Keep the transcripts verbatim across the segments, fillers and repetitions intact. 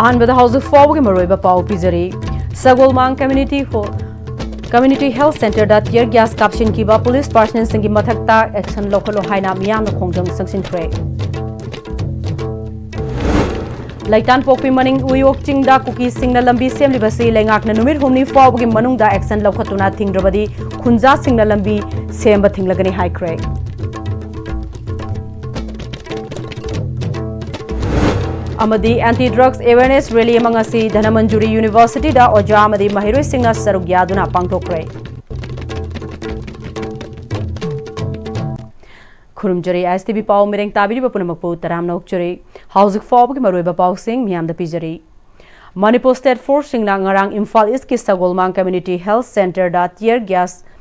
ꯑꯍꯥꯟꯕꯗ ꯍꯧꯖꯤꯛ ꯐꯥꯎꯕꯒꯤ ꯃꯔꯨꯑꯣꯏꯕ ꯄꯥꯎ ꯄꯤꯖꯔꯤ꯫ ꯁꯒꯣꯜꯃꯥꯡ ꯀꯝꯃ꯭ꯌꯨꯅꯤꯇꯤ ꯍꯣꯜ, ꯀꯝꯃ꯭ꯌꯨꯅꯤꯇꯤ ꯍꯦꯜꯊ ꯁꯦꯟꯇꯔꯗ ꯇꯤꯌꯔ ꯒ꯭ꯌꯥꯁ ꯀꯥꯞꯁꯤꯟꯈꯤꯕ ꯄꯨꯂꯤꯁ ꯄꯥꯔꯁꯅꯦꯜꯁꯤꯡꯒꯤ ꯃꯊꯛꯇ ꯑꯦꯛꯁꯟ ꯂꯧꯈꯠꯂꯣ ꯍꯥꯏꯅ ꯃꯤꯌꯥꯝꯅ ꯈꯣꯡꯖꯪ ꯆꯪꯁꯤꯟꯈ꯭ꯔꯦ꯫ ꯂꯩꯇꯥꯟꯄꯣꯛꯄꯤ ꯃꯅꯤꯡ ꯎꯌꯣꯛ ꯆꯤꯡꯗ ꯀꯨꯀꯤꯁꯤꯡꯅ ꯂꯝꯕꯤ ꯁꯦꯝꯂꯤꯕꯁꯤ ꯂꯩꯉꯥꯛꯅ ꯅꯨꯃꯤꯠ ꯍꯨꯝꯅꯤ ꯐꯥꯎꯕꯒꯤ ꯃꯅꯨꯡꯗ ꯑꯦꯛꯁꯟ ꯂꯧꯈꯠꯇꯨꯅ ꯊꯤꯡꯗ꯭ꯔꯕꯗꯤ ꯈꯨꯟꯖꯥꯁꯤꯡꯅ ꯂꯝꯕꯤ ꯁꯦꯝꯕ ꯊꯤꯡꯂꯒꯅꯤ ꯍꯥꯏꯈ꯭ꯔꯦ꯫ ꯑꯃꯗꯤ ꯑꯦꯟꯇꯤ ꯗ꯭ꯔꯒꯁ ꯑꯦꯋꯦꯔꯅꯦꯁ ꯔꯦꯂꯤ ꯑꯃ ꯉꯁꯤ ꯙꯅꯃꯟꯖꯨꯔꯤ ꯌꯨꯅꯤꯚꯔꯁꯤꯇꯤꯗ ꯑꯣꯖꯥ ꯑꯃꯗꯤ ꯃꯍꯩꯔꯣꯏꯁꯤꯡꯅ ꯁꯔꯨꯛ ꯌꯥꯗꯨꯅ ꯄꯥꯡꯊꯣꯛꯈ꯭ꯔꯦ꯫ ꯈꯨꯔꯨꯝꯖꯔꯤ, ꯑꯥꯏ ꯑꯦꯁ ꯇꯤ ꯚꯤ ꯄꯥꯎ ꯃꯤꯔꯦꯡ ꯇꯥꯕꯤꯔꯤꯕ ꯄꯨꯝꯅꯃꯛꯄꯨ ꯇꯔꯥꯝꯅ ꯑꯣꯛꯆꯔꯤ꯫ ꯍꯧꯖꯤꯛ ꯐꯥꯎꯕꯒꯤ ꯃꯔꯨꯑꯣꯏꯕ ꯄꯥꯎꯁꯤꯡ ꯃꯤꯌꯥꯝꯗ ꯄꯤꯖꯔꯤ꯫ ꯃꯅꯤꯄꯨꯔ ꯁ꯭ꯇꯦꯠ ꯐꯣꯔꯁꯁꯤꯡꯅ ꯉꯔꯥꯡ ꯏꯝꯐꯥꯜ ꯏꯁꯀꯤ ꯁꯒꯣꯜꯃꯥꯡ ꯀꯝꯃ꯭ꯌꯨꯅꯤꯇꯤ ꯍꯦꯜꯊ ꯁꯦꯟꯇꯔꯗ ꯇꯤꯌꯔ ꯒ꯭ꯌꯥꯁ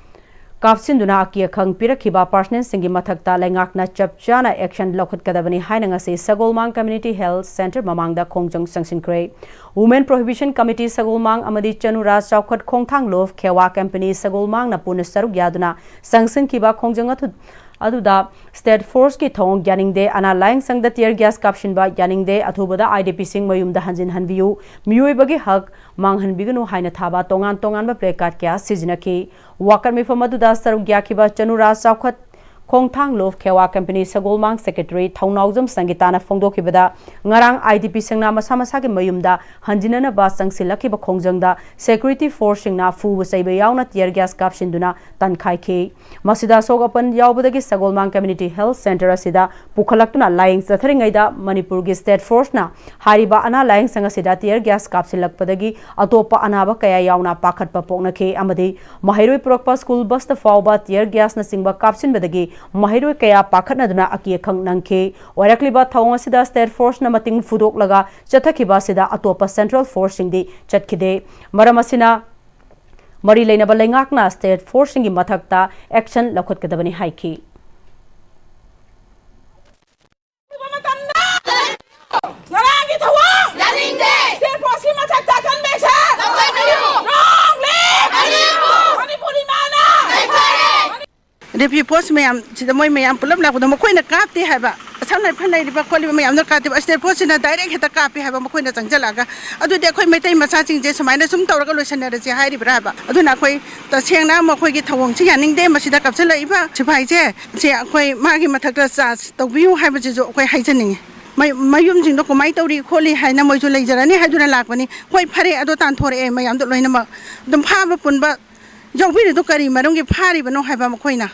ꯀꯥꯞꯁꯤꯟꯗꯨꯅ ꯑꯀꯤ ꯑꯈꯪ ꯄꯤꯔꯛꯈꯤꯕ ꯄꯥꯔꯁꯅꯦꯜꯁꯤꯡꯒꯤ ꯃꯊꯛꯇ ꯂꯩꯉꯥꯛꯅ ꯆꯞ ꯆꯥꯅ ꯑꯦꯛꯁꯟ ꯂꯧꯈꯠꯀꯗꯕꯅꯤ ꯍꯥꯏꯅ ꯉꯁꯤ ꯁꯒꯣꯜꯃꯥꯡ ꯀꯝꯃ꯭ꯌꯨꯅꯤꯇꯤ ꯍꯦꯜꯊ ꯁꯦꯟꯇꯔ ꯃꯃꯥꯡꯗ ꯈꯣꯡꯖꯪ ꯆꯪꯁꯤꯟꯈ꯭ꯔꯦ꯫ ꯋꯨꯃꯦꯟ ꯄ꯭ꯔꯣꯍꯤꯕꯤꯁꯟ ꯀꯃꯤꯇꯤ ꯁꯒꯣꯜꯃꯥꯡ ꯑꯃꯗꯤ ꯆꯅꯨꯔꯥ ꯆꯥꯎꯈꯠ ꯈꯣꯡꯊꯥꯡꯂꯣꯞ ꯈꯦꯋꯥ ꯀꯝꯄꯦꯅꯤ ꯁꯒꯣꯜꯃꯥꯡꯅ ꯄꯨꯟꯅ ꯁꯔꯨꯛ ꯌꯥꯗꯨꯅ ꯆꯪꯁꯤꯟꯈꯤꯕ ꯈꯣꯡꯖꯪ ꯑꯗꯨ ꯑꯗꯨꯗ ꯁ꯭ꯇꯦꯠ ꯐꯣꯔꯁꯀꯤ ꯊꯧꯑꯣꯡ ꯌꯥꯅꯤꯡꯗꯦ, ꯑꯅꯥ ꯂꯥꯌꯦꯡ ꯁꯪꯗ ꯇꯤꯌꯔ ꯒ꯭ꯌꯥꯁ ꯀꯥꯞꯁꯤꯟꯕ ꯌꯥꯅꯤꯡꯗꯦ, ꯑꯊꯨꯕꯗ ꯑꯥꯏ ꯗꯤ ꯄꯤꯁꯤꯡ ꯃꯌꯨꯝꯗ ꯍꯟꯖꯤꯟꯍꯟꯕꯤꯌꯨ, ꯃꯤꯑꯣꯏꯕꯒꯤ ꯍꯛ ꯃꯥꯡꯍꯟꯕꯤꯒꯅꯨ ꯍꯥꯏꯅ ꯊꯥꯕ ꯇꯣꯉꯥꯟ ꯇꯣꯉꯥꯟꯕ ꯄ꯭ꯂꯦ ꯀꯥꯔꯗ ꯀꯌꯥ ꯁꯤꯖꯤꯟꯅꯈꯤ꯫ ꯋꯥꯀꯠ ꯃꯤꯐꯝ ꯑꯗꯨꯗ ꯁꯔꯨꯛ ꯌꯥꯈꯤꯕ ꯆꯅꯨꯔꯥ ꯆꯥꯎꯈꯠ ꯈꯣꯡꯊꯥꯡꯂꯣꯞ ꯈꯦꯋꯥ ꯀꯝꯄꯦꯅꯤ ꯁꯒꯣꯜꯃꯥꯡ ꯁꯦꯀ꯭ꯔꯦꯇꯔꯤ ꯊꯧꯅꯥꯎꯖꯝ ꯁꯪꯒꯤꯇꯥꯅ ꯐꯣꯡꯗꯣꯛꯈꯤꯕꯗ, ꯉꯔꯥꯡ ꯑꯥꯏ ꯗꯤ ꯄꯤꯁꯤꯡꯅ ꯃꯁꯥ ꯃꯁꯥꯒꯤ ꯃꯌꯨꯝꯗ ꯍꯟꯖꯤꯟꯅꯅꯕ ꯆꯪꯁꯤꯜꯂꯛꯈꯤꯕ ꯈꯣꯡꯖꯪꯗ ꯁꯦꯀ꯭ꯌꯨꯔꯤꯇꯤ ꯐꯣꯔꯁꯁꯤꯡꯅ ꯐꯨꯕ ꯆꯩꯕ ꯌꯥꯎꯅ ꯇꯤꯌꯔ ꯒ꯭ꯌꯥꯁ ꯀꯥꯞꯁꯤꯟꯗꯨꯅ ꯇꯟꯈꯥꯏꯈꯤ꯫ ꯃꯁꯤꯗ ꯑꯁꯣꯛ ꯑꯄꯟ ꯌꯥꯎꯕꯗꯒꯤ ꯁꯒꯣꯜꯃꯥꯡ ꯀꯝꯃ꯭ꯌꯨꯅꯤꯇꯤ ꯍꯦꯜꯊ ꯁꯦꯟꯇꯔ ꯑꯁꯤꯗ ꯄꯨꯈꯠꯂꯛꯇꯨꯅ ꯂꯥꯌꯦꯡ ꯆꯠꯊꯔꯤꯉꯩꯗ ꯃꯅꯤꯄꯨꯔꯒꯤ ꯁ꯭ꯇꯦꯠ ꯐꯣꯔꯁꯅ ꯍꯥꯏꯔꯤꯕ ꯑꯅꯥ ꯂꯥꯌꯦꯡ ꯁꯪ ꯑꯁꯤꯗ ꯇꯤꯌꯔ ꯒ꯭ꯌꯥꯁ ꯀꯥꯞꯁꯤꯜꯂꯛꯄꯗꯒꯤ ꯑꯇꯣꯞꯄ ꯑꯅꯥꯕ ꯀꯌꯥ ꯌꯥꯎꯅ ꯄꯥꯈꯠꯄ ꯄꯣꯛꯅꯈꯤ ꯑꯃꯗꯤ ꯃꯍꯩꯔꯣꯏ ꯄꯨꯔꯛꯄ ꯁ꯭ꯀꯨꯜ ꯕꯁꯇ ꯐꯥꯎꯕ ꯇꯤꯌꯔ ꯒ꯭ꯌꯥꯁꯅꯆꯤꯡꯕ ꯀꯥꯞꯁꯤꯟꯕꯗꯒꯤ ꯃꯍꯩꯔꯣꯏ ꯀꯌꯥ ꯄꯥꯈꯠꯅꯗꯨꯅ ꯑꯀꯤ ꯑꯈꯪ ꯅꯪꯈꯤ꯫ ꯑꯣꯏꯔꯛꯂꯤꯕ ꯊꯧꯑꯣꯡ ꯑꯁꯤꯗ ꯁ꯭ꯇꯦꯠ ꯐꯣꯔꯁꯅ ꯃꯇꯤꯡ ꯐꯨꯗꯣꯛꯂꯒ ꯆꯠꯊꯈꯤꯕ ꯑꯁꯤꯗ ꯑꯇꯣꯞꯄ ꯁꯦꯟꯇ꯭ꯔꯦꯜ ꯐꯣꯔꯁꯁꯤꯡꯗꯤ ꯆꯠꯈꯤꯗꯦ꯫ ꯃꯔꯝ ꯑꯁꯤꯅ ꯃꯔꯤ ꯂꯩꯅꯕ ꯂꯩꯉꯥꯛꯅ ꯁ꯭ꯇꯦꯠ ꯐꯣꯔꯁꯁꯤꯡꯒꯤ ꯃꯊꯛꯇ ꯑꯦꯛꯁꯟ ꯂꯧꯈꯠꯀꯗꯕꯅꯤ ꯍꯥꯏꯈꯤ꯫ ꯉꯔꯥꯡꯒꯤ ꯊꯧꯑꯣꯡ ꯌꯥꯅꯤꯡꯗꯦ꯫ ꯁ꯭ꯇꯦꯠ ꯐꯣꯔꯁꯀꯤ ꯃꯊꯛꯇ ꯀꯟꯚꯦꯟꯁꯟ ꯂꯧꯈꯠꯄꯤꯌꯨ꯫ ꯂꯣꯡ ꯂꯤꯚ ꯃꯅꯤꯄꯨꯔ ꯏꯃꯥꯅ꯫ ꯔꯤꯐ꯭ꯌꯨ ꯄꯣꯁ ꯃꯌꯥꯝ ꯁꯤꯗ ꯃꯣꯏ ꯃꯌꯥꯝ ꯄꯨꯂꯞ ꯂꯥꯛꯄꯗ ꯃꯈꯣꯏꯅ ꯀꯥꯞꯇꯦ ꯍꯥꯏꯕ ꯂꯥꯏꯐꯝ ꯂꯩꯔꯤꯕ ꯈꯣꯠꯂꯤꯕ ꯃꯌꯥꯝꯗꯣ ꯀꯥꯞꯇꯦꯕ, ꯁ꯭ꯇꯦꯠ ꯐꯣꯔꯁꯁꯤꯅ ꯗꯥꯏꯔꯦꯛ ꯍꯦꯛꯇ ꯀꯥꯞꯄꯦ ꯍꯥꯏꯕ, ꯃꯈꯣꯏꯅ ꯆꯪꯁꯤꯜꯂꯛꯑꯒ꯫ ꯑꯗꯨꯗꯤ ꯑꯩꯈꯣꯏ ꯃꯩꯇꯩ ꯃꯆꯥꯁꯤꯡꯁꯦ ꯁꯨꯃꯥꯏꯅ ꯁꯨꯝ ꯇꯧꯔꯒ ꯂꯣꯏꯁꯟꯅꯔꯁꯦ ꯍꯥꯏꯔꯤꯕ꯭ꯔꯥ ꯍꯥꯏꯕ? ꯑꯗꯨꯅ ꯑꯩꯈꯣꯏ ꯇꯁꯦꯡꯅ ꯃꯈꯣꯏꯒꯤ ꯊꯧꯑꯣꯡꯁꯤ ꯌꯥꯅꯤꯡꯗꯦ꯫ ꯃꯁꯤꯗ ꯀꯥꯞꯁꯤꯜꯂꯛꯏꯕ ꯁꯤꯐꯥꯏꯁꯦ, ꯁꯦ ꯑꯩꯈꯣꯏ ꯃꯥꯒꯤ ꯃꯊꯛꯇ ꯆꯥꯔꯖ ꯇꯧꯕꯤꯌꯨ ꯍꯥꯏꯕꯁꯤꯁꯨ ꯑꯩꯈꯣꯏ ꯍꯥꯏꯖꯅꯤꯡꯉꯤ꯫ ꯃ-, ꯃꯌꯨꯝꯁꯤꯡꯗꯣ ꯀꯃꯥꯏꯅ ꯇꯧꯔꯤ ꯈꯣꯠꯂꯤ ꯍꯥꯏꯅ ꯃꯣꯏꯁꯨ ꯂꯩꯖꯔꯅꯤ ꯍꯥꯏꯗꯨꯅ ꯂꯥꯛꯄꯅꯤ꯫ ꯍꯣꯏ, ꯐꯔꯦ, ꯑꯗꯣ ꯇꯥꯟꯊꯣꯔꯛꯑꯦ, ꯃꯌꯥꯝꯗꯣ ꯂꯣꯏꯅꯃꯛ ꯑꯗꯨꯝ ꯐꯥꯕ ꯄꯨꯟꯕ ꯌꯥꯎꯕꯤꯔꯤꯗꯣ ꯀꯔꯤ ꯃꯔꯝꯒꯤ ꯐꯥꯔꯤꯕꯅꯣ ꯍꯥꯏꯕ ꯃꯈꯣꯏꯅ꯫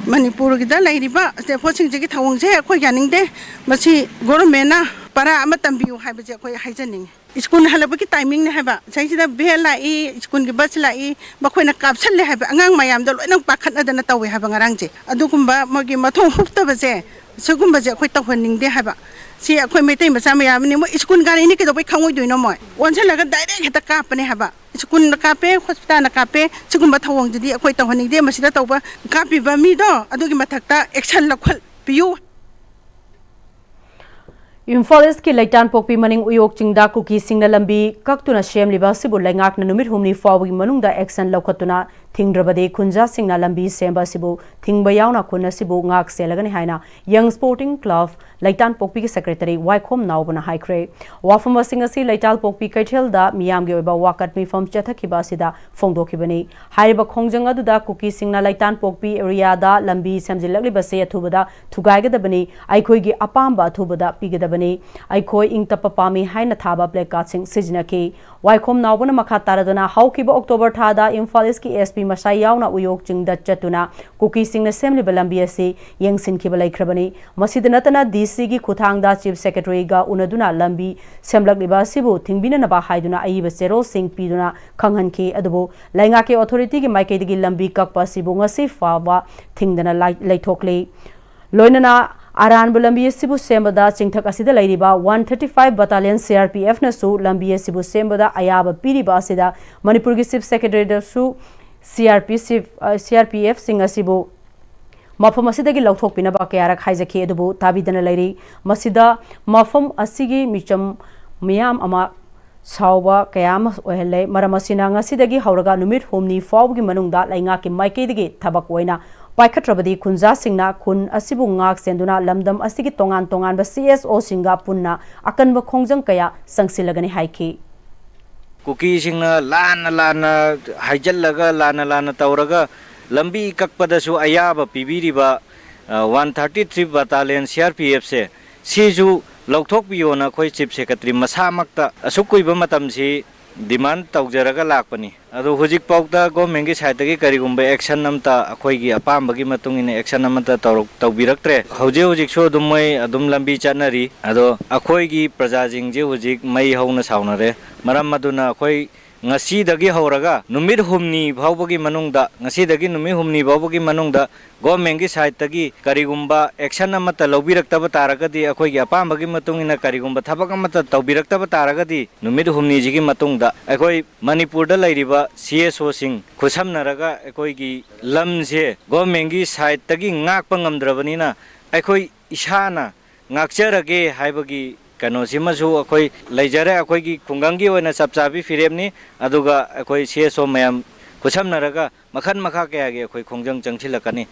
ꯃꯅꯤꯄꯨꯔꯒꯤꯗ ꯂꯩꯔꯤꯕ ꯁ꯭ꯇꯦꯠ ꯐꯣꯔꯁꯁꯤꯡꯁꯤꯒꯤ ꯊꯧꯑꯣꯡꯁꯦ ꯑꯩꯈꯣꯏ ꯌꯥꯅꯤꯡꯗꯦ꯫ ꯃꯁꯤ ꯒꯣꯚꯔꯟꯃꯦꯟꯅ ꯄꯔꯥ ꯑꯃ ꯇꯝꯕꯤꯌꯨ ꯍꯥꯏꯕꯁꯦ ꯑꯩꯈꯣꯏ ꯍꯥꯏꯖꯅꯤꯡꯉꯤ꯫ ꯁ꯭ꯀꯨꯜ ꯍꯜꯂꯛꯄꯒꯤ ꯇꯥꯏꯃꯤꯡꯅꯦ ꯍꯥꯏꯕ, ꯁꯤꯗꯩꯁꯤꯗ ꯚꯦꯟ ꯂꯥꯛꯏ, ꯁ꯭ꯀꯨꯜꯒꯤ ꯕꯁ ꯂꯥꯛꯏ, ꯃꯈꯣꯏꯅ ꯀꯥꯞꯁꯜꯂꯦ ꯍꯥꯏꯕ, ꯑꯉꯥꯡ ꯃꯌꯥꯝꯗꯣ ꯂꯣꯏꯅ ꯄꯥꯈꯠꯅꯗꯅ ꯇꯧꯋꯦ ꯍꯥꯏꯕ ꯉꯔꯥꯡꯁꯦ꯫ ꯑꯗꯨꯒꯨꯝꯕ ꯃꯣꯏꯒꯤ ꯃꯊꯣꯡ ꯍꯨꯞꯇꯕꯁꯦ, ꯁꯤꯒꯨꯝꯕꯁꯦ ꯑꯩꯈꯣꯏ ꯇꯧꯍꯟꯅꯤꯡꯗꯦ ꯍꯥꯏꯕ꯫ ꯁꯤ ꯑꯩꯈꯣꯏ ꯃꯩꯇꯩ ꯃꯆꯥ ꯃꯌꯥꯝꯅꯤ, ꯃꯣꯏ ꯁ꯭ꯀꯨꯜ ꯒꯥꯔꯤꯅꯤ, ꯀꯩꯗꯧꯕꯩ ꯈꯪꯉꯣꯏꯗꯣꯏꯅꯣ? ꯃꯣꯏ ꯑꯣꯟꯁꯤꯜꯂꯒ ꯗꯥꯏꯔꯦꯛ ꯍꯦꯛꯇ ꯀꯥꯞꯄꯅꯦ ꯍꯥꯏꯕ꯫ ꯁ꯭ꯀꯨꯜꯅ ꯀꯥꯞꯄꯦ, ꯍꯣꯁꯄꯤꯇꯥꯜꯅ ꯀꯥꯞꯄꯦ, ꯁꯤꯒꯨꯝꯕ ꯊꯧꯑꯣꯡꯁꯤꯗꯤ ꯑꯩꯈꯣꯏ ꯇꯧꯍꯟꯅꯤꯡꯗꯦ꯫ ꯃꯁꯤꯗ ꯇꯧꯕ, ꯀꯥꯞꯄꯤꯕ ꯃꯤꯗꯣ ꯑꯗꯨꯒꯤ ꯃꯊꯛꯇ ꯑꯦꯛꯁꯟ ꯂꯧꯈꯠꯄꯤꯌꯨ꯫ ꯏꯝꯐꯥꯜ ꯏꯁꯀꯤ ꯂꯩꯇꯥꯟꯄꯣꯛꯄꯤ ꯃꯅꯤꯡ ꯎꯌꯣꯛ ꯆꯤꯡꯗ ꯀꯨꯀꯤꯁꯤꯡꯅ ꯂꯝꯕꯤ ꯀꯛꯇꯨꯅ ꯁꯦꯝꯂꯤꯕ ꯑꯁꯤꯕꯨ ꯂꯩꯉꯥꯛꯅ ꯅꯨꯃꯤꯠ ꯍꯨꯝꯅꯤ ꯐꯥꯎꯕꯒꯤ ꯃꯅꯨꯡꯗ ꯑꯦꯛꯁꯟ ꯂꯧꯈꯠꯇꯨꯅ ꯊꯤꯡꯗ꯭ꯔꯕꯗꯤ ꯈꯨꯟꯖꯥꯁꯤꯡꯅ ꯂꯝꯕꯤ ꯁꯦꯝꯕ ꯑꯁꯤꯕꯨ ꯊꯤꯡꯕ ꯌꯥꯎꯅ ꯈꯨꯟ ꯑꯁꯤꯕꯨ ꯉꯥꯛ ꯁꯦꯜꯂꯒꯅꯤ ꯍꯥꯏꯅ ꯌꯪ ꯁ꯭ꯄꯣꯔꯇꯤꯡ ꯀ꯭ꯂꯕ ꯂꯩꯇꯥꯟꯄꯣꯛꯄꯤꯒꯤ ꯁꯦꯀ꯭ꯔꯦꯇꯔꯤ ꯋꯥꯏꯈꯣꯝ ꯅꯥꯎꯕꯅ ꯍꯥꯏꯈ꯭ꯔꯦ꯫ ꯋꯥꯐꯝ ꯑꯁꯤꯡ ꯑꯁꯤ ꯂꯩꯇꯥꯟꯄꯣꯛꯄꯤ ꯀꯩꯊꯦꯜꯗ ꯃꯤꯌꯥꯝꯒꯤ ꯑꯣꯏꯕ ꯋꯥꯀꯠ ꯃꯤꯐꯝ ꯆꯠꯊꯈꯤꯕ ꯑꯁꯤꯗ ꯐꯣꯡꯗꯣꯛꯈꯤꯕꯅꯤ꯫ ꯍꯥꯏꯔꯤꯕ ꯈꯣꯡꯖꯪ ꯑꯗꯨꯗ ꯀꯨꯀꯤꯁꯤꯡꯅ ꯂꯩꯇꯥꯟꯄꯣꯛꯄꯤ ꯑꯦꯔꯤꯌꯥꯗ ꯂꯝꯕꯤ ꯁꯦꯝꯖꯤꯜꯂꯛꯂꯤꯕꯁꯤ ꯑꯊꯨꯕꯗ ꯊꯨꯒꯥꯏꯒꯗꯕꯅꯤ, ꯑꯩꯈꯣꯏꯒꯤ ꯑꯄꯥꯝꯕ ꯑꯊꯨꯕꯗ ꯄꯤꯒꯗꯕꯅꯤ, ꯑꯩꯈꯣꯏ ꯏꯪ ꯇꯞꯄ ꯄꯥꯝꯃꯤ ꯍꯥꯏꯅ ꯊꯥꯕ placardꯁꯤꯡ ꯁꯤꯖꯤꯟꯅꯈꯤ꯫ ꯋꯥꯏꯈꯣꯝ ꯅꯥꯎꯕꯅ ꯃꯈꯥ ꯇꯥꯔꯗꯨꯅ ꯍꯧꯈꯤꯕ ꯑꯣꯛꯇꯣꯕꯔ ꯊꯥꯗ ꯏꯝꯐꯥꯜ ꯏꯁꯀꯤ SP ꯃꯁꯥ ꯌꯥꯎꯅ ꯎꯌꯣꯛ ꯆꯤꯡꯗ ꯆꯠꯇꯨꯅ ꯀꯨꯀꯤꯁꯤꯡꯅ ꯁꯦꯝꯂꯤꯕ ꯂꯝꯕꯤ ꯑꯁꯤ ꯌꯦꯡꯁꯤꯟꯈꯤꯕ ꯂꯩꯈ꯭ꯔꯕꯅꯤ꯫ ꯃꯁꯤꯗ ꯅꯠꯇꯅ DCꯒꯤ ꯈꯨꯠꯊꯥꯡꯗ Chief Secretaryꯒ ꯎꯅꯗꯨꯅ ꯂꯝꯕꯤ ꯁꯦꯝꯂꯛꯂꯤꯕ ꯑꯁꯤꯕꯨ ꯊꯤꯡꯕꯤꯅꯅꯕ ꯍꯥꯏꯗꯨꯅ ꯑꯏꯕ ꯆꯦꯔꯣꯜꯁꯤꯡ ꯄꯤꯗꯨꯅ ꯈꯪꯍꯟꯈꯤ꯫ ꯑꯗꯨꯕꯨ ꯂꯩꯉꯥꯛꯀꯤ authorityꯒꯤ ꯃꯥꯏꯀꯩꯗꯒꯤ ꯂꯝꯕꯤ ꯀꯛꯄ ꯑꯁꯤꯕꯨ ꯉꯁꯤ ꯐꯥꯎꯕ ꯊꯤꯡꯗꯅ ꯂꯥꯏ-, ꯂꯩꯊꯣꯛꯂꯤ꯫ ꯂꯣꯏꯅꯅ ꯑꯔꯥꯟꯕ ꯂꯝꯕꯤ ꯑꯁꯤꯕꯨ ꯁꯦꯝꯕꯗ ꯆꯤꯡꯊꯛ ꯑꯁꯤꯗ ꯂꯩꯔꯤꯕ one thirty five Battalion CRPFꯅꯁꯨ ꯂꯝꯕꯤ ꯑꯁꯤꯕꯨ ꯁꯦꯝꯕꯗ ꯑꯌꯥꯕ ꯄꯤꯔꯤꯕ ꯑꯁꯤꯗ ꯃꯅꯤꯄꯨꯔꯒꯤ Chief Secretaryꯗꯁꯨ CRPC, ꯑ, CRPFꯁꯤꯡ ꯑꯁꯤꯕꯨ ꯃꯐꯝ ꯑꯁꯤꯗꯒꯤ ꯂꯧꯊꯣꯛꯄꯤꯅꯕ ꯀꯌꯥꯔꯛ ꯍꯥꯏꯖꯈꯤ, ꯑꯗꯨꯕꯨ ꯇꯥꯕꯤꯗꯅ ꯂꯩꯔꯤ꯫ ꯃꯁꯤꯗ ꯃꯐꯝ ꯑꯁꯤꯒꯤ ꯃꯤꯆꯝ ꯃꯤꯌꯥꯝ ꯑꯃ ꯁꯥꯎꯕ ꯀꯌꯥ ꯑꯃ ꯑꯣꯏꯍꯜꯂꯦ꯫ ꯃꯔꯝ ꯑꯁꯤꯅ ꯉꯁꯤꯗꯒꯤ ꯍꯧꯔꯒ ꯅꯨꯃꯤꯠ ꯍꯨꯝꯅꯤ ꯐꯥꯎꯕꯒꯤ ꯃꯅꯨꯡꯗ ꯂꯩꯉꯥꯛꯀꯤ ꯃꯥꯏꯀꯩꯗꯒꯤ ꯊꯕꯛ ꯑꯣꯏꯅ ꯄꯥꯏꯈꯠꯇ꯭ꯔꯕꯗꯤ ꯈꯨꯟꯖꯥꯁꯤꯡꯅ ꯈꯨꯟ ꯑꯁꯤꯕꯨ ꯉꯥꯛ ꯁꯦꯟꯗꯨꯅ ꯂꯝꯗꯝ ꯑꯁꯤꯒꯤ ꯇꯣꯉꯥꯟ ꯇꯣꯉꯥꯟꯕ ꯁꯤ ꯑꯦꯁ ꯑꯣꯁꯤꯡꯒ ꯄꯨꯟꯅ ꯑꯀꯟꯕ ꯈꯣꯡꯖꯪ ꯀꯌꯥ ꯆꯪꯁꯤꯜꯂꯒꯅꯤ ꯍꯥꯏꯈꯤ꯫ ꯀꯨꯀꯤꯁꯤꯡꯅ ꯂꯥꯟꯅ ꯂꯥꯟꯅ ꯍꯥꯏꯖꯤꯜꯂꯒ, ꯂꯥꯟꯅ ꯂꯥꯟꯅ ꯇꯧꯔꯒ ꯂꯝꯕꯤ ꯀꯛꯄꯗꯁꯨ ꯑꯌꯥꯕ ꯄꯤꯕꯤꯔꯤꯕ, ꯑ, one thirty three ꯕꯇꯥꯂꯤꯌꯟ C R P ꯑꯦꯐꯁꯦ, ꯁꯤꯁꯨ ꯂꯧꯊꯣꯛꯄꯤꯌꯣꯅ ꯑꯩꯈꯣꯏ ꯆꯤꯐ ꯁꯦꯀ꯭ꯔꯦꯇꯔꯤ ꯃꯁꯥꯃꯛꯇ ꯑꯁꯨꯛ ꯀꯨꯏꯕ ꯃꯇꯝꯁꯤ ꯗꯤꯃꯥꯟ ꯇꯧꯖꯔꯒ ꯂꯥꯛꯄꯅꯤ꯫ ꯑꯗꯨ ꯍꯧꯖꯤꯛꯐꯥꯎꯗ ꯒꯣꯔꯃꯦꯟꯒꯤ ꯁꯥꯏꯠꯇꯒꯤ ꯀꯔꯤꯒꯨꯝꯕ ꯑꯦꯛꯁꯟ ꯑꯃꯇ ꯑꯩꯈꯣꯏꯒꯤ ꯑꯄꯥꯝꯕꯒꯤ ꯃꯇꯨꯡ ꯏꯟꯅ ꯑꯦꯛꯁꯟ ꯑꯃꯇ ꯇꯧꯔꯛ-, ꯇꯧꯕꯤꯔꯛꯇ꯭ꯔꯦ꯫ ꯍꯧꯖꯤꯛ ꯍꯧꯖꯤꯛꯁꯨ ꯑꯗꯨꯝ ꯃꯣꯏ ꯑꯗꯨꯝ ꯂꯝꯕꯤ ꯆꯠꯅꯔꯤ꯫ ꯑꯗꯣ ꯑꯩꯈꯣꯏꯒꯤ ꯄ꯭ꯔꯖꯥꯁꯤꯡꯁꯦ ꯍꯧꯖꯤꯛ ꯃꯩ ꯍꯧꯅ ꯁꯥꯎꯅꯔꯦ꯫ ꯃꯔꯝ ꯑꯗꯨꯅ ꯑꯩꯈꯣꯏ ꯉꯁꯤꯗꯒꯤ ꯍꯧꯔꯒ ꯅꯨꯃꯤꯠ ꯍꯨꯝꯅꯤ ꯐꯥꯎꯕꯒꯤ ꯃꯅꯨꯡꯗ, ꯉꯁꯤꯗꯒꯤ ꯅꯨꯃꯤꯠ ꯍꯨꯝꯅꯤ ꯐꯥꯎꯕꯒꯤ ꯃꯅꯨꯡꯗ ꯒꯣꯔꯃꯦꯟꯒꯤ ꯁꯥꯏꯠꯇꯒꯤ ꯀꯔꯤꯒꯨꯝꯕ ꯑꯦꯛꯁꯟ ꯑꯃꯠꯇ ꯂꯧꯕꯤꯔꯛꯇꯕ ꯇꯥꯔꯒꯗꯤ, ꯑꯩꯈꯣꯏꯒꯤ ꯑꯄꯥꯝꯕꯒꯤ ꯃꯇꯨꯡ ꯏꯟꯅ ꯀꯔꯤꯒꯨꯝꯕ ꯊꯕꯛ ꯑꯃꯠꯇ ꯇꯧꯕꯤꯔꯛꯇꯕ ꯇꯥꯔꯒꯗꯤ, ꯅꯨꯃꯤꯠ ꯍꯨꯝꯅꯤꯁꯤꯒꯤ ꯃꯇꯨꯡꯗ ꯑꯩꯈꯣꯏ ꯃꯅꯤꯄꯨꯔꯗ ꯂꯩꯔꯤꯕ ꯁꯤ ꯑꯦꯁ ꯑꯣꯁꯤꯡ ꯈꯨꯠꯁꯝꯅꯔꯒ ꯑꯩꯈꯣꯏꯒꯤ ꯂꯝꯁꯦ ꯒꯣꯔꯃꯦꯟꯒꯤ ꯁꯥꯏꯠꯇꯒꯤ ꯉꯥꯛꯄ ꯉꯝꯗ꯭ꯔꯕꯅꯤꯅ, ꯑꯩꯈꯣꯏ ꯏꯁꯥꯅ ꯉꯥꯛꯆꯔꯒꯦ ꯍꯥꯏꯕꯒꯤ ꯀꯩꯅꯣꯁꯤꯃꯁꯨ ꯑꯩꯈꯣꯏ ꯂꯩꯖꯔꯦ꯫ ꯑꯩꯈꯣꯏꯒꯤ ꯈꯨꯡꯒꯪꯒꯤ ꯑꯣꯏꯅ ꯆꯞ ꯆꯥꯕꯤ ꯐꯤꯔꯦꯞꯅꯤ꯫ ꯑꯗꯨꯒ ꯑꯩꯈꯣꯏ ꯁꯤ ꯑꯦꯁ ꯑꯣ ꯃꯌꯥꯝ ꯈꯨꯠꯁꯝꯅꯔꯒ ꯃꯈꯜ ꯃꯈꯥ ꯀꯌꯥꯒꯤ ꯑꯩꯈꯣꯏ ꯈꯣꯡꯖꯪ ꯆꯪꯁꯤꯜꯂꯛꯀꯅꯤ꯫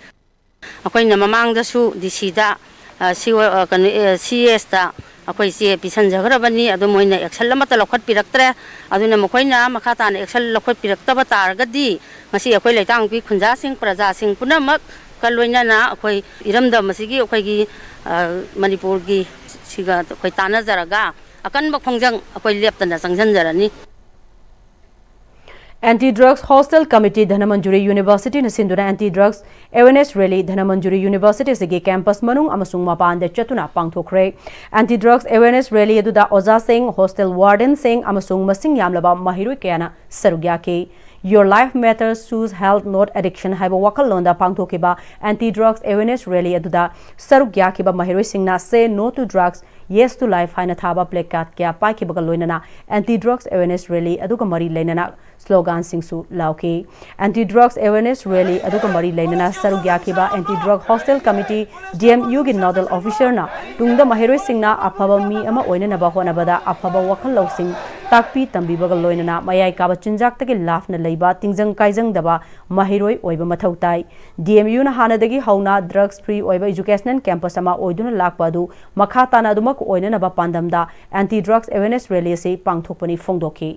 ꯑꯩꯈꯣꯏꯅ ꯃꯃꯥꯡꯗꯁꯨ ꯗꯤ ꯁꯤꯗ, ꯑ, ꯁꯤ ꯑꯣ-, ꯑ, ꯀꯩꯅꯣ, ꯑꯦ, ꯁꯤ ꯑꯦꯁꯇ ꯑꯩꯈꯣꯏ ꯆꯦ ꯄꯤꯁꯟꯖꯈ꯭ꯔꯕꯅꯤ꯫ ꯑꯗꯨ ꯃꯣꯏꯅ ꯑꯦꯛꯁꯟ ꯑꯃꯠꯇ ꯂꯧꯈꯠꯄꯤꯔꯛꯇ꯭ꯔꯦ꯫ ꯑꯗꯨꯅ ꯃꯈꯣꯏꯅ ꯃꯈꯥ ꯇꯥꯅ ꯑꯦꯛꯁꯟ ꯂꯧꯈꯠꯄꯤꯔꯛꯇꯕ ꯇꯥꯔꯒꯗꯤ ꯉꯁꯤ ꯑꯩꯈꯣꯏ ꯂꯩꯇꯥꯡꯄꯣꯛꯄꯤ ꯈꯨꯟꯖꯥꯁꯤꯡ, ꯄ꯭ꯔꯖꯥꯁꯤꯡ ꯄꯨꯝꯅꯃꯛꯀ ꯂꯣꯏꯅꯅ ꯑꯩꯈꯣꯏ ꯏꯔꯝꯗꯝ ꯑꯁꯤꯒꯤ, ꯑꯩꯈꯣꯏꯒꯤ, ꯑ, ꯃꯅꯤꯄꯨꯔꯒꯤ ꯁꯤꯒ ꯑꯩꯈꯣꯏ ꯇꯥꯟꯅꯖꯔꯒ ꯑꯀꯟꯕ ꯈꯣꯡꯖꯪ ꯑꯩꯈꯣꯏ ꯂꯦꯞꯇꯅ ꯆꯪꯁꯤꯟꯖꯔꯅꯤ꯫ Anti drugs hostel committee Dhanamanjuri ꯌꯨꯅꯤꯚꯔꯁꯤꯇꯤꯅ ꯁꯤꯟꯗꯨꯅ anti drugs awareness rally Dhanamanjuri university ꯑꯁꯤꯒꯤ ꯀꯦꯝꯄꯁ ꯃꯅꯨꯡ ꯑꯃꯁꯨꯡ ꯃꯄꯥꯟꯗ ꯆꯠꯇꯨꯅ ꯄꯥꯡꯊꯣꯛꯈ꯭ꯔꯦ꯫ ꯑꯦꯟꯇꯤ ꯗ꯭ꯔꯒꯁ ꯑꯦꯋꯦꯔꯅꯦꯁ ꯔꯦꯂꯤ ꯑꯗꯨꯗ ꯑꯣꯖꯥꯁꯤꯡ, ꯍꯣꯁꯇꯦꯜ ꯋꯥꯔꯗꯦꯟꯁꯤꯡ ꯑꯃꯁꯨꯡ ꯃꯁꯤꯡ ꯌꯥꯝꯂꯕ ꯃꯍꯩꯔꯣꯏ ꯀꯌꯥꯅ ꯁꯔꯨꯛ ꯌꯥꯈꯤ꯫ Your life matters, choose health, not addiction ꯍꯥꯏꯕ ꯋꯥꯈꯜꯂꯣꯟꯗ ꯄꯥꯡꯊꯣꯛꯈꯤꯕ ꯑꯦꯟꯇꯤ ꯗ꯭ꯔꯒꯁ ꯑꯦꯋꯦꯔꯅꯦꯁ ꯔꯦꯂꯤ ꯑꯗꯨꯗ ꯁꯔꯨꯛ ꯌꯥꯈꯤꯕ ꯃꯍꯩꯔꯣꯏꯁꯤꯡꯅ Say No to Drugs, Yes to Life ꯍꯥꯏꯅ ꯊꯥꯕ placard ꯀꯌꯥ ꯄꯥꯏꯈꯤꯕꯒ ꯂꯣꯏꯅꯅ ꯑꯦꯟꯇꯤ ꯗ꯭ꯔꯒꯁ ꯑꯦꯋꯦꯔꯅꯦꯁ ꯔꯦꯂꯤ ꯑꯗꯨꯒ ꯃꯔꯤ ꯂꯩꯅꯅ ꯁ꯭ꯂꯣꯒꯥꯟꯁꯤꯡꯁꯨ ꯂꯥꯎꯈꯤ꯫ ꯑꯦꯟꯇꯤ ꯗ꯭ꯔꯒꯁ ꯑꯦꯋꯦꯔꯅꯦꯁ ꯔꯦꯂꯤ ꯑꯗꯨꯒ ꯃꯔꯤ ꯂꯩꯅꯅ ꯁꯔꯨꯛ ꯌꯥꯈꯤꯕ anti drug hostel committee, D M ꯌꯨꯒꯤ ꯅꯣꯗꯜ ꯑꯣꯐꯤꯁꯔꯅ ꯇꯨꯡꯗ ꯃꯍꯩꯔꯣꯏꯁꯤꯡꯅ ꯑꯐꯕ ꯃꯤ ꯑꯃ ꯑꯣꯏꯅꯅꯕ ꯍꯣꯠꯅꯕꯗ ꯑꯐꯕ ꯋꯥꯈꯜ ꯂꯧꯁꯤꯡ ꯇꯥꯛꯄꯤ ꯇꯝꯕꯤꯕꯒ ꯂꯣꯏꯅꯅ ꯃꯌꯥꯏ ꯀꯥꯕ ꯆꯤꯟꯖꯥꯛꯇꯒꯤ ꯂꯥꯞꯅ ꯂꯩꯕ, ꯇꯤꯡꯖꯪ ꯀꯥꯏꯖꯪꯗꯕ ꯃꯍꯩꯔꯣꯏ ꯑꯣꯏꯕ ꯃꯊꯧ ꯇꯥꯏ꯫ ꯗꯤ ꯑꯦꯝ ꯌꯨꯅ ꯍꯥꯟꯅꯗꯒꯤ ꯍꯧꯅ drugs free ꯑꯣꯏꯕ educational campus ꯑꯃ ꯑꯣꯏꯗꯨꯅ ꯂꯥꯛꯄ ꯑꯗꯨ ꯃꯈꯥ ꯇꯥꯅ ꯑꯗꯨꯃꯛ ꯑꯣꯏꯅꯅꯕ ꯄꯥꯟꯗꯝꯗ anti drugs awareness rally ꯑꯁꯤ ꯄꯥꯡꯊꯣꯛꯄꯅꯤ ꯐꯣꯡꯗꯣꯛꯈꯤ꯫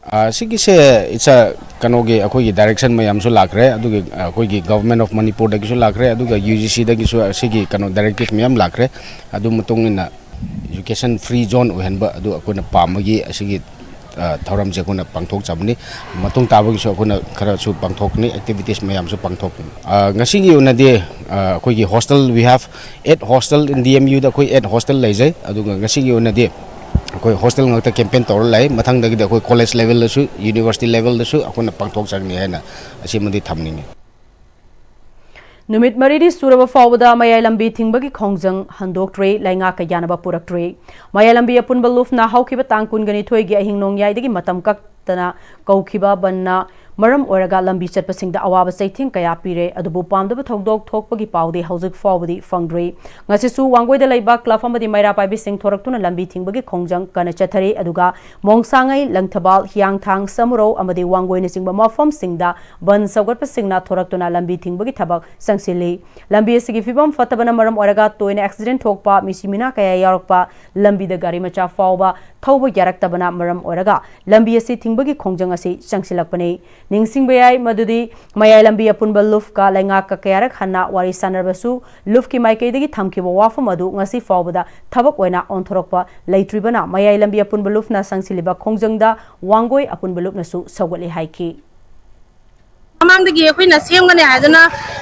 ꯑ, ꯁꯤꯒꯤꯁꯦ it's a ꯀꯩꯅꯣꯒꯤ ꯑꯩꯈꯣꯏꯒꯤ direction ꯃꯌꯥꯝꯁꯨ ꯂꯥꯛꯈ꯭ꯔꯦ, ꯑꯗꯨꯒꯤ ꯑꯩꯈꯣꯏꯒꯤ Government of ꯃꯅꯤꯄꯨꯔꯗꯒꯤꯁꯨ ꯂꯥꯛꯈ꯭ꯔꯦ, ꯑꯗꯨꯒ ꯌꯨ ꯖꯤ ꯁꯤꯗꯒꯤꯁꯨ ꯑꯁꯤꯒꯤ ꯀꯩꯅꯣ directive ꯃꯌꯥꯝ ꯂꯥꯛꯈ꯭ꯔꯦ꯫ ꯑꯗꯨ ꯃꯇꯨꯡ ꯏꯟꯅ education free zone ꯑꯣꯏꯍꯟꯕ ꯑꯗꯨ ꯑꯩꯈꯣꯏꯅ ꯄꯥꯝꯕꯒꯤ ꯑꯁꯤꯒꯤ, ꯑ, ꯊꯧꯔꯝꯁꯦ ꯑꯩꯈꯣꯏꯅ ꯄꯥꯡꯊꯣꯛꯆꯕꯅꯤ꯫ ꯃꯇꯨꯡ ꯇꯥꯕꯒꯤꯁꯨ ꯑꯩꯈꯣꯏꯅ ꯈꯔꯁꯨ ꯄꯥꯡꯊꯣꯛꯀꯅꯤ, activities ꯃꯌꯥꯝꯁꯨ ꯄꯥꯡꯊꯣꯛꯀꯅꯤ꯫ ꯑ, ꯉꯁꯤꯒꯤ ꯑꯣꯏꯅꯗꯤ, ꯑ, ꯑꯩꯈꯣꯏꯒꯤ hostel, we have eight hostel in D M U ꯗ ꯑꯩꯈꯣꯏ eight hostel ꯂꯩꯖꯩ꯫ ꯑꯗꯨꯒ ꯉꯁꯤꯒꯤ ꯑꯣꯏꯅꯗꯤ ꯑꯩꯈꯣꯏ hostel ꯉꯥꯛꯇ campaign ꯇꯧꯔ ꯂꯩ꯫ ꯃꯊꯪꯗꯒꯤꯗꯤ ꯑꯩꯈꯣꯏ college level ꯗꯁꯨ, university level ꯗꯁꯨ ꯑꯩꯈꯣꯏꯅ ꯄꯥꯡꯊꯣꯛꯆꯒꯅꯤ ꯍꯥꯏꯅ ꯑꯁꯤꯃꯗꯤ ꯊꯝꯅꯤꯡꯉꯤ꯫ ꯅꯨꯃꯤꯠ ꯃꯔꯤꯅꯤ ꯁꯨꯔꯕ ꯐꯥꯎꯕꯗ ꯃꯌꯥꯏ ꯂꯝꯕꯤ ꯊꯤꯡꯕꯒꯤ ꯈꯣꯡꯖꯪ ꯍꯟꯗꯣꯛꯇ꯭ꯔꯤ, ꯂꯩꯉꯥꯛꯀ ꯌꯥꯅꯕ ꯄꯨꯔꯛꯇ꯭ꯔꯤ꯫ ꯃꯌꯥꯏ ꯂꯝꯕꯤ ꯑꯄꯨꯟꯕ ꯂꯨꯞꯅ ꯍꯧꯈꯤꯕ ꯇꯥꯡ ꯀꯨꯟꯒ ꯅꯤꯊꯣꯏꯒꯤ ꯑꯍꯤꯡ ꯅꯣꯡꯌꯥꯏꯗꯒꯤ ꯃꯇꯝ ꯀꯛꯇꯅ ꯀꯧꯈꯤꯕ ꯕꯟꯅ ꯃꯔꯝ ꯑꯣꯏꯔꯒ ꯂꯝꯕꯤ ꯆꯠꯄꯁꯤꯡꯗ ꯑꯋꯥꯕ ꯆꯩꯊꯦꯡ ꯀꯌꯥ ꯄꯤꯔꯦ꯫ ꯑꯗꯨꯕꯨ ꯄꯥꯝꯗꯕ ꯊꯧꯗꯣꯛ ꯊꯣꯛꯄꯒꯤ ꯄꯥꯎꯗꯤ ꯍꯧꯖꯤꯛ ꯐꯥꯎꯕꯗꯤ ꯐꯪꯗ꯭ꯔꯤ꯫ ꯉꯁꯤꯁꯨ ꯋꯥꯡꯒꯣꯏꯗ ꯂꯩꯕ club ꯑꯃꯗꯤ ꯃꯩꯔꯥ ꯄꯥꯏꯕꯤꯁꯤꯡ ꯊꯣꯔꯛꯇꯨꯅ ꯂꯝꯕꯤ ꯊꯤꯡꯕꯒꯤ ꯈꯣꯡꯖꯪ ꯀꯟꯅ ꯆꯠꯊꯔꯤ꯫ ꯑꯗꯨꯒ ꯃꯣꯡꯁꯥꯡꯉꯩ, ꯂꯪꯊꯕꯥꯜ, ꯍꯤꯌꯥꯡꯊꯥꯡ, ꯁꯃꯨꯔꯧ ꯑꯃꯗꯤ ꯋꯥꯡꯒꯣꯏꯅꯆꯤꯡꯕ ꯃꯐꯝꯁꯤꯡꯗ ꯕꯟ ꯁꯧꯒꯠꯄꯁꯤꯡꯅ ꯊꯣꯔꯛꯇꯨꯅ ꯂꯝꯕꯤ ꯊꯤꯡꯕꯒꯤ ꯊꯕꯛ ꯆꯪꯁꯤꯜꯂꯤ꯫ ꯂꯝꯕꯤ ꯑꯁꯤꯒꯤ ꯐꯤꯕꯝ ꯐꯠꯇꯕꯅ ꯃꯔꯝ ꯑꯣꯏꯔꯒ ꯇꯣꯏꯅ accident ꯊꯣꯛꯄ, ꯃꯤꯁꯤ ꯃꯤꯅꯥ ꯀꯌꯥ ꯌꯥꯎꯔꯛꯄ, ꯂꯝꯕꯤꯗ ꯒꯥꯔꯤ ꯃꯆꯥ ꯐꯥꯎꯕ ꯊꯧꯕ ꯌꯥꯔꯛꯇꯕꯅ ꯃꯔꯝ ꯑꯣꯏꯔꯒ ꯂꯝꯕꯤ ꯑꯁꯤ ꯊꯤꯡꯕꯒꯤ ꯈꯣꯡꯖꯪ ꯑꯁꯤ ꯆꯪꯁꯤꯜꯂꯛꯄꯅꯤ꯫ ꯅꯤꯡꯁꯤꯡꯕ ꯌꯥꯏ ꯃꯗꯨꯗꯤ ꯃꯌꯥꯏ ꯂꯝꯕꯤ ꯑꯄꯨꯟꯕ ꯂꯨꯞꯀ ꯂꯩꯉꯥꯛꯀ ꯀꯌꯥꯔꯛ ꯍꯟꯅ ꯋꯥꯔꯤ ꯁꯥꯟꯅꯔꯕꯁꯨ ꯂꯨꯞꯀꯤ ꯃꯥꯏꯀꯩꯗꯒꯤ ꯊꯝꯈꯤꯕ ꯋꯥꯐꯝ ꯑꯗꯨ ꯉꯁꯤ ꯐꯥꯎꯕꯗ ꯊꯕꯛ ꯑꯣꯏꯅ ꯑꯣꯟꯊꯣꯔꯛꯄ ꯂꯩꯇ꯭ꯔꯤꯕꯅ ꯃꯌꯥꯏ ꯂꯝꯕꯤ ꯑꯄꯨꯟꯕ ꯂꯨꯞꯅ ꯆꯪꯁꯤꯜꯂꯤꯕ ꯈꯣꯡꯖꯪꯗ ꯋꯥꯡꯒꯣꯏ ꯑꯄꯨꯟꯕ ꯂꯨꯞꯅꯁꯨ ꯁꯧꯒꯠꯂꯤ ꯍꯥꯏꯈꯤ꯫ ꯃꯃꯥꯡꯗꯒꯤ ꯑꯩꯈꯣꯏꯅ ꯁꯦꯝꯒꯅꯤ ꯍꯥꯏꯗꯅ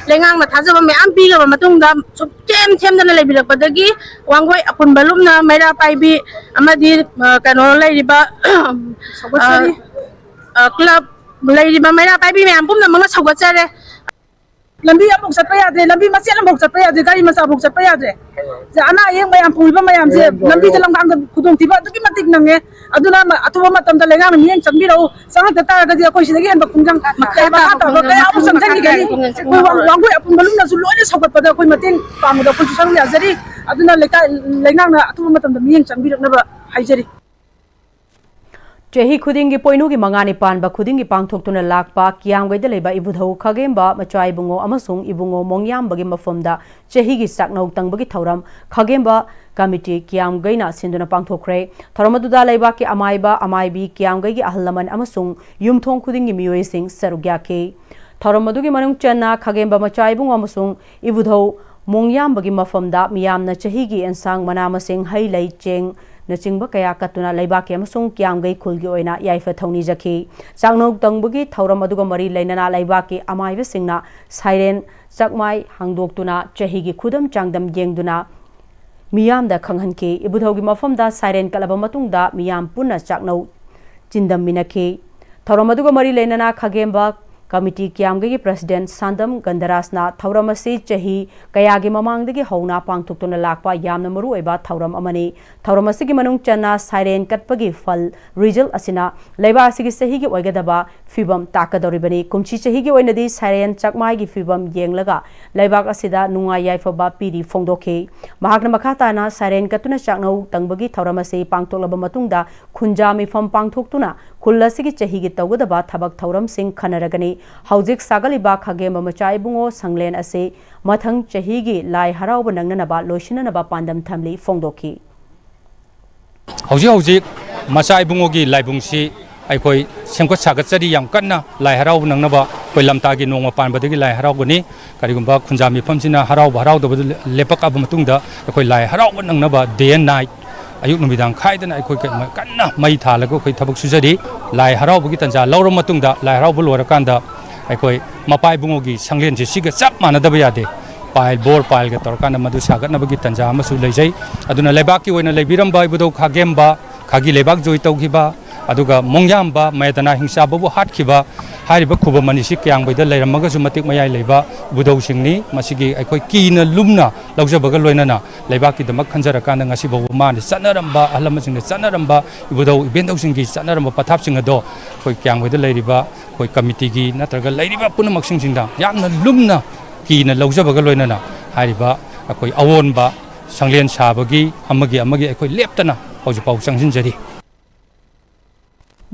ꯂꯩꯉꯥꯛꯅ ꯊꯥꯖꯕ ꯃꯌꯥꯝ ꯄꯤꯔꯕ ꯃꯇꯨꯡꯗ ꯁꯨꯛꯁꯦꯝ ꯁꯦꯝꯗꯅ ꯂꯩꯕꯤꯔꯛꯄꯗꯒꯤ ꯋꯥꯡꯒꯣꯏ ꯑꯄꯨꯟꯕ ꯂꯨꯞꯅ ꯃꯩꯔꯥ ꯄꯥꯏꯕꯤ ꯑꯃꯗꯤ, ꯑ, ꯀꯩꯅꯣ ꯂꯩꯔꯤꯕ, ꯑ, club ꯂꯩꯔꯤꯕ ꯃꯩꯔꯥ ꯄꯥꯏꯕꯤ ꯃꯌꯥꯝ ꯄꯨꯝꯅꯃꯛꯅ ꯁꯧꯒꯠꯆꯔꯦ꯫ ꯂꯝꯕꯤ ꯑꯃꯐꯥꯎ ꯆꯠꯄ ꯌꯥꯗ꯭ꯔꯦ, ꯂꯝꯕꯤ ꯃꯆꯦꯠ ꯑꯃꯐꯥꯎ ꯆꯠꯄ ꯌꯥꯗ꯭ꯔꯦ, ꯒꯥꯔꯤ ꯃꯆꯥꯐꯥꯎ ꯆꯠꯄ ꯌꯥꯗ꯭ꯔꯦ꯫ ꯑꯅꯥ ꯑꯌꯦꯛ ꯃꯌꯥꯝ ꯄꯨꯔꯤꯕ ꯃꯌꯥꯝꯁꯦ ꯂꯝꯕꯤꯗ ꯂꯝꯈꯥꯡꯗ ꯈꯨꯗꯣꯡꯊꯤꯕ ꯑꯗꯨꯛꯀꯤ ꯃꯇꯤꯛ ꯅꯪꯉꯦ꯫ ꯑꯗꯨꯅ ꯃ-, ꯑꯊꯨꯕ ꯃꯇꯝꯗ ꯂꯩꯉꯥꯛꯅ ꯃꯤꯠꯌꯦꯡ ꯆꯪꯕꯤꯔꯛꯎ꯫ ꯆꯪꯉꯛꯇ ꯇꯥꯔꯒꯗꯤ ꯑꯩꯈꯣꯏ ꯁꯤꯗꯒꯤ ꯍꯦꯟꯕ ꯈꯨꯡꯒꯪ ꯃꯈꯥ ꯇꯥꯕ ꯀꯌꯥ ꯑꯃ ꯆꯪꯁꯤꯟꯈꯤꯒꯅꯤ꯫ ꯑꯩꯈꯣꯏ ꯋꯥꯡ-, ꯋꯥꯡꯒꯣꯏ ꯑꯄꯨꯟꯕ ꯂꯨꯞꯅꯁꯨ ꯂꯣꯏꯅ ꯁꯧꯒꯠꯄꯗ ꯑꯩꯈꯣꯏ ꯃꯇꯦꯡ ꯄꯥꯡꯕꯗ ꯑꯩꯈꯣꯏꯁꯨ ꯁꯔꯨꯛ ꯌꯥꯖꯔꯤ꯫ ꯑꯗꯨꯅ ꯂꯩꯀꯥꯏ, ꯂꯩꯉꯥꯛꯅ ꯑꯊꯨꯕ ꯃꯇꯝꯗ ꯃꯤꯠꯌꯦꯡ ꯆꯪꯕꯤꯔꯛꯅꯕ ꯍꯥꯏꯖꯔꯤ꯫ ꯆꯍꯤ ꯈꯨꯗꯤꯡꯒꯤ ꯄꯣꯏꯅꯨꯒꯤ ꯃꯉꯥꯅꯤ ꯄꯥꯟꯕ ꯈꯨꯗꯤꯡꯒꯤ ꯄꯥꯡꯊꯣꯛꯇꯨꯅ ꯂꯥꯛꯄ ꯀꯤꯌꯥꯝꯒꯩꯗ ꯂꯩꯕ ꯏꯕꯨꯙꯧ ꯈꯥꯒꯦꯝꯕ ꯃꯆꯥ ꯏꯕꯨꯡꯉꯣ ꯑꯃꯁꯨꯡ ꯏꯕꯨꯡꯉꯣ ꯃꯣꯡꯌꯥꯝꯕꯒꯤ ꯃꯐꯝꯗ ꯆꯍꯤꯒꯤ ꯆꯥꯛꯅꯧ ꯇꯪꯕꯒꯤ ꯊꯧꯔꯝ ꯈꯥꯒꯦꯝꯕ ꯀꯃꯤꯇꯤ ꯀꯤꯌꯥꯝꯒꯩꯅ ꯁꯤꯟꯗꯨꯅ ꯄꯥꯡꯊꯣꯛꯈ꯭ꯔꯦ꯫ ꯊꯧꯔꯝ ꯑꯗꯨꯗ ꯂꯩꯕꯥꯛꯀꯤ ꯑꯃꯥꯏꯕ, ꯑꯃꯥꯏꯕꯤ, ꯀꯤꯌꯥꯝꯒꯩꯒꯤ ꯑꯍꯜ ꯂꯃꯟ ꯑꯃꯁꯨꯡ ꯌꯨꯝꯊꯣꯡ ꯈꯨꯗꯤꯡꯒꯤ ꯃꯤꯑꯣꯏꯁꯤꯡ ꯁꯔꯨꯛ ꯌꯥꯈꯤ꯫ ꯊꯧꯔꯝ ꯑꯗꯨꯒꯤ ꯃꯅꯨꯡ ꯆꯟꯅ ꯈꯥꯒꯦꯝꯕ ꯃꯆꯥ ꯏꯕꯨꯡꯉꯣ ꯑꯃꯁꯨꯡ ꯏꯕꯨꯙꯧ ꯃꯣꯡꯌꯥꯝꯕꯒꯤ ꯃꯐꯝꯗ ꯃꯤꯌꯥꯝꯅ ꯆꯍꯤꯒꯤ ꯑꯦꯟꯁꯥꯡ, ꯃꯅꯥ ꯃꯁꯤꯡ, ꯍꯩ ꯂꯩ, ꯆꯦꯡ ꯅꯆꯤꯡꯕ ꯀꯌꯥ ꯀꯠꯇꯨꯅ ꯂꯩꯕꯥꯛꯀꯤ ꯑꯃꯁꯨꯡ ꯀꯤꯌꯥꯝꯒꯩ ꯈꯨꯜꯒꯤ ꯑꯣꯏꯅ ꯌꯥꯏꯐ ꯊꯧꯅꯤꯖꯈꯤ꯫ ꯆꯥꯛꯅꯧ ꯇꯪꯕꯒꯤ ꯊꯧꯔꯝ ꯑꯗꯨꯒ ꯃꯔꯤ ꯂꯩꯅꯅ ꯂꯩꯕꯥꯛꯀꯤ ꯑꯃꯥꯏꯕꯁꯤꯡꯅ ꯁꯥꯏꯔꯦꯟ ꯆꯥꯛꯃꯥꯏ ꯍꯥꯡꯗꯣꯛꯇꯨꯅ ꯆꯍꯤꯒꯤ ꯈꯨꯗꯝ ꯆꯥꯡꯗꯝ ꯌꯦꯡꯗꯨꯅ ꯃꯤꯌꯥꯝꯗ ꯈꯪꯍꯟꯈꯤ꯫ ꯏꯕꯨꯙꯧꯒꯤ ꯃꯐꯝꯗ ꯁꯥꯏꯔꯦꯟ ꯀꯠꯂꯕ ꯃꯇꯨꯡꯗ ꯃꯤꯌꯥꯝ ꯄꯨꯟꯅ ꯆꯥꯛꯅꯧ ꯆꯤꯟꯗꯝꯃꯤꯟꯅꯈꯤ꯫ ꯊꯧꯔꯝ ꯑꯗꯨꯒ ꯃꯔꯤ ꯂꯩꯅꯅ ꯈꯥꯒꯦꯝꯕ ꯀꯃꯤꯇꯤ ꯀꯤꯌꯥꯝꯒꯩꯒꯤ ꯄ꯭ꯔꯁꯤꯗꯦꯟ ꯁꯥꯟꯗꯝ ꯒꯟꯙꯔꯥꯖꯅ ꯊꯧꯔꯝ ꯑꯁꯤ ꯆꯍꯤ ꯀꯌꯥꯒꯤ ꯃꯃꯥꯡꯗꯒꯤ ꯍꯧꯅ ꯄꯥꯡꯊꯣꯛꯇꯨꯅ ꯂꯥꯛꯄ ꯌꯥꯝꯅ ꯃꯔꯨꯑꯣꯏꯕ ꯊꯧꯔꯝ ꯑꯃꯅꯤ꯫ ꯊꯧꯔꯝ ꯑꯁꯤꯒꯤ ꯃꯅꯨꯡ ꯆꯟꯅ ꯁꯥꯏꯔꯦꯟ ꯀꯠꯄꯒꯤ ꯐꯜ, ꯔꯤꯖꯜ ꯑꯁꯤꯅ ꯂꯩꯕꯥꯛ ꯑꯁꯤꯒꯤ ꯆꯍꯤꯒꯤ ꯑꯣꯏꯒꯗꯕ ꯐꯤꯕꯝ ꯇꯥꯛꯀꯗꯧꯔꯤꯕꯅꯤ꯫ ꯀꯨꯝꯁꯤ ꯆꯍꯤꯒꯤ ꯑꯣꯏꯅꯗꯤ ꯁꯥꯏꯔꯦꯟ ꯆꯥꯛꯃꯥꯏꯒꯤ ꯐꯤꯕꯝ ꯌꯦꯡꯂꯒ ꯂꯩꯕꯥꯛ ꯑꯁꯤꯗ ꯅꯨꯡꯉꯥꯏ ꯌꯥꯏꯐꯕ ꯄꯤꯔꯤ ꯐꯣꯡꯗꯣꯛꯈꯤ꯫ ꯃꯍꯥꯛꯅ ꯃꯈꯥ ꯇꯥꯅ ꯁꯥꯏꯔꯦꯟ ꯀꯠꯇꯨꯅ ꯆꯥꯛꯅꯧ ꯇꯪꯕꯒꯤ ꯊꯧꯔꯝ ꯑꯁꯤ ꯄꯥꯡꯊꯣꯛꯂꯕ ꯃꯇꯨꯡꯗ ꯈꯨꯟꯖꯥ ꯃꯤꯐꯝ ꯄꯥꯡꯊꯣꯛꯇꯨꯅ ꯈꯨꯜ ꯑꯁꯤꯒꯤ ꯆꯍꯤꯒꯤ ꯇꯧꯒꯗꯕ ꯊꯕꯛ ꯊꯧꯔꯝꯁꯤꯡ ꯈꯟꯅꯔꯒꯅꯤ꯫ ꯍꯧꯖꯤꯛ ꯁꯥꯒꯠꯂꯤꯕ ꯈꯥꯒꯦꯝꯕ ꯃꯆꯥ ꯏꯕꯨꯡꯉꯣ ꯁꯪꯂꯦꯟ ꯑꯁꯤ ꯃꯊꯪ ꯆꯍꯤꯒꯤ ꯂꯥꯏ ꯍꯔꯥꯎꯕ ꯅꯪꯅꯅꯕ ꯂꯣꯏꯁꯤꯟꯅꯅꯕ ꯄꯥꯟꯗꯝ ꯊꯝꯂꯤ ꯐꯣꯡꯗꯣꯛꯈꯤ꯫ ꯍꯧꯖꯤꯛ ꯍꯧꯖꯤꯛ ꯃꯆꯥ ꯏꯕꯨꯡꯉꯣꯒꯤ ꯂꯥꯏꯕꯨꯡꯁꯤ ꯑꯩꯈꯣꯏ ꯁꯦꯝꯒꯠ ꯁꯥꯒꯠꯆꯔꯤ꯫ ꯌꯥꯝ ꯀꯟꯅ ꯂꯥꯏ ꯍꯔꯥꯎꯕ ꯅꯪꯅꯕ ꯑꯩꯈꯣꯏ ꯂꯝꯇꯥꯒꯤ ꯅꯣꯡꯃ ꯄꯥꯟꯕꯗꯒꯤ ꯂꯥꯏ ꯍꯔꯥꯎꯒꯅꯤ꯫ ꯀꯔꯤꯒꯨꯝꯕ ꯈꯨꯟꯖꯥ ꯃꯤꯐꯝꯁꯤꯅ ꯍꯔꯥꯎꯕ ꯍꯔꯥꯎꯗꯕꯗꯨ ꯂꯦꯞꯄꯛꯑꯕ ꯃꯇꯨꯡꯗ ꯑꯩꯈꯣꯏ ꯂꯥꯏ ꯍꯔꯥꯎꯕ ꯅꯪꯅꯕ day and night, ꯑꯌꯨꯛ ꯅꯨꯃꯤꯗꯥꯡ ꯈꯥꯏꯗꯅ ꯑꯩꯈꯣꯏ ꯀ-, ꯀꯟꯅ ꯃꯩ ꯊꯥꯜꯂꯒ ꯑꯩꯈꯣꯏ ꯊꯕꯛ ꯁꯨꯖꯔꯤ꯫ ꯂꯥꯏ ꯍꯔꯥꯎꯕꯒꯤ ꯇꯥꯟꯖꯥ ꯂꯧꯔꯕ ꯃꯇꯨꯡꯗ ꯂꯥꯏ ꯍꯔꯥꯎꯕ ꯂꯣꯏꯔꯀꯥꯟꯗ ꯑꯩꯈꯣꯏ ꯃꯄꯥ ꯏꯕꯨꯡꯉꯣꯒꯤ ꯁꯪꯂꯦꯟꯁꯦ ꯁꯤꯒ ꯆꯞ ꯃꯥꯟꯅꯗꯕ ꯌꯥꯗꯦ꯫ ꯄꯥꯏꯜ, ꯕꯣꯔ ꯄꯥꯏꯜꯒ ꯇꯧꯔꯀꯥꯟꯗ ꯃꯗꯨ ꯁꯥꯒꯠꯅꯕꯒꯤ ꯇꯥꯟꯖꯥ ꯑꯃꯁꯨ ꯂꯩꯖꯩ꯫ ꯑꯗꯨꯅ ꯂꯩꯕꯥꯛꯀꯤ ꯑꯣꯏꯅ ꯂꯩꯕꯤꯔꯝꯕ ꯏꯕꯨꯙꯧ ꯈꯥꯒꯦꯝꯕ, ꯈꯥꯒꯤ ꯂꯩꯕꯥꯛ ꯖꯣꯏ ꯇꯧꯈꯤꯕ, ꯑꯗꯨꯒ ꯃꯣꯡꯌꯥꯝꯕ ꯃꯌꯥꯗꯅꯥ ꯍꯤꯡꯆꯥꯕꯕꯨ ꯍꯥꯠꯈꯤꯕ ꯍꯥꯏꯔꯤꯕ ꯈꯨꯕꯝ ꯑꯅꯤꯁꯤ ꯀꯌꯥꯝꯕꯩꯗ ꯂꯩꯔꯝꯃꯒꯁꯨ ꯃꯇꯤꯛ ꯃꯌꯥꯏ ꯂꯩꯕ ꯏꯕꯨꯙꯧꯁꯤꯡꯅꯤ꯫ ꯃꯁꯤꯒꯤ ꯑꯩꯈꯣꯏ ꯀꯤꯅ ꯂꯨꯝꯅ ꯂꯧꯖꯕꯒ ꯂꯣꯏꯅꯅ ꯂꯩꯕꯥꯛꯀꯤꯗꯃꯛ ꯈꯟꯖꯔꯀꯥꯟꯗ ꯉꯁꯤ ꯐꯥꯎꯕ ꯃꯥꯅ ꯆꯠꯅꯔꯝꯕ, ꯑꯍꯜ ꯂꯃꯟꯁꯤꯡꯅ ꯆꯠꯅꯔꯝꯕ, ꯏꯕꯨꯙꯧ ꯏꯕꯦꯟꯙꯧꯁꯤꯡꯒꯤ ꯆꯠꯅꯔꯝꯕ ꯄꯊꯥꯞꯁꯤꯡ ꯑꯗꯣ ꯑꯩꯈꯣꯏ ꯀꯌꯥꯝꯕꯩꯗ ꯂꯩꯔꯤꯕ ꯑꯩꯈꯣꯏ ꯀꯃꯤꯇꯤꯒꯤ ꯅꯠꯇ꯭ꯔꯒ ꯂꯩꯔꯤꯕ ꯄꯨꯝꯅꯃꯛꯁꯤꯡꯁꯤꯡꯗ ꯌꯥꯝꯅ ꯂꯨꯝꯅ ꯀꯤꯅ ꯂꯧꯖꯕꯒ ꯂꯣꯏꯅꯅ ꯍꯥꯏꯔꯤꯕ ꯑꯩꯈꯣꯏ ꯑꯑꯣꯟꯕ ꯁꯪꯂꯦꯟ ꯁꯥꯕꯒꯤ ꯑꯃꯒꯤ ꯑꯃꯒꯤ ꯑꯩꯈꯣꯏ ꯂꯦꯞꯇꯅ ꯍꯧꯖꯤꯛ ꯐꯥꯎ ꯆꯪꯁꯤꯟꯖꯔꯤ꯫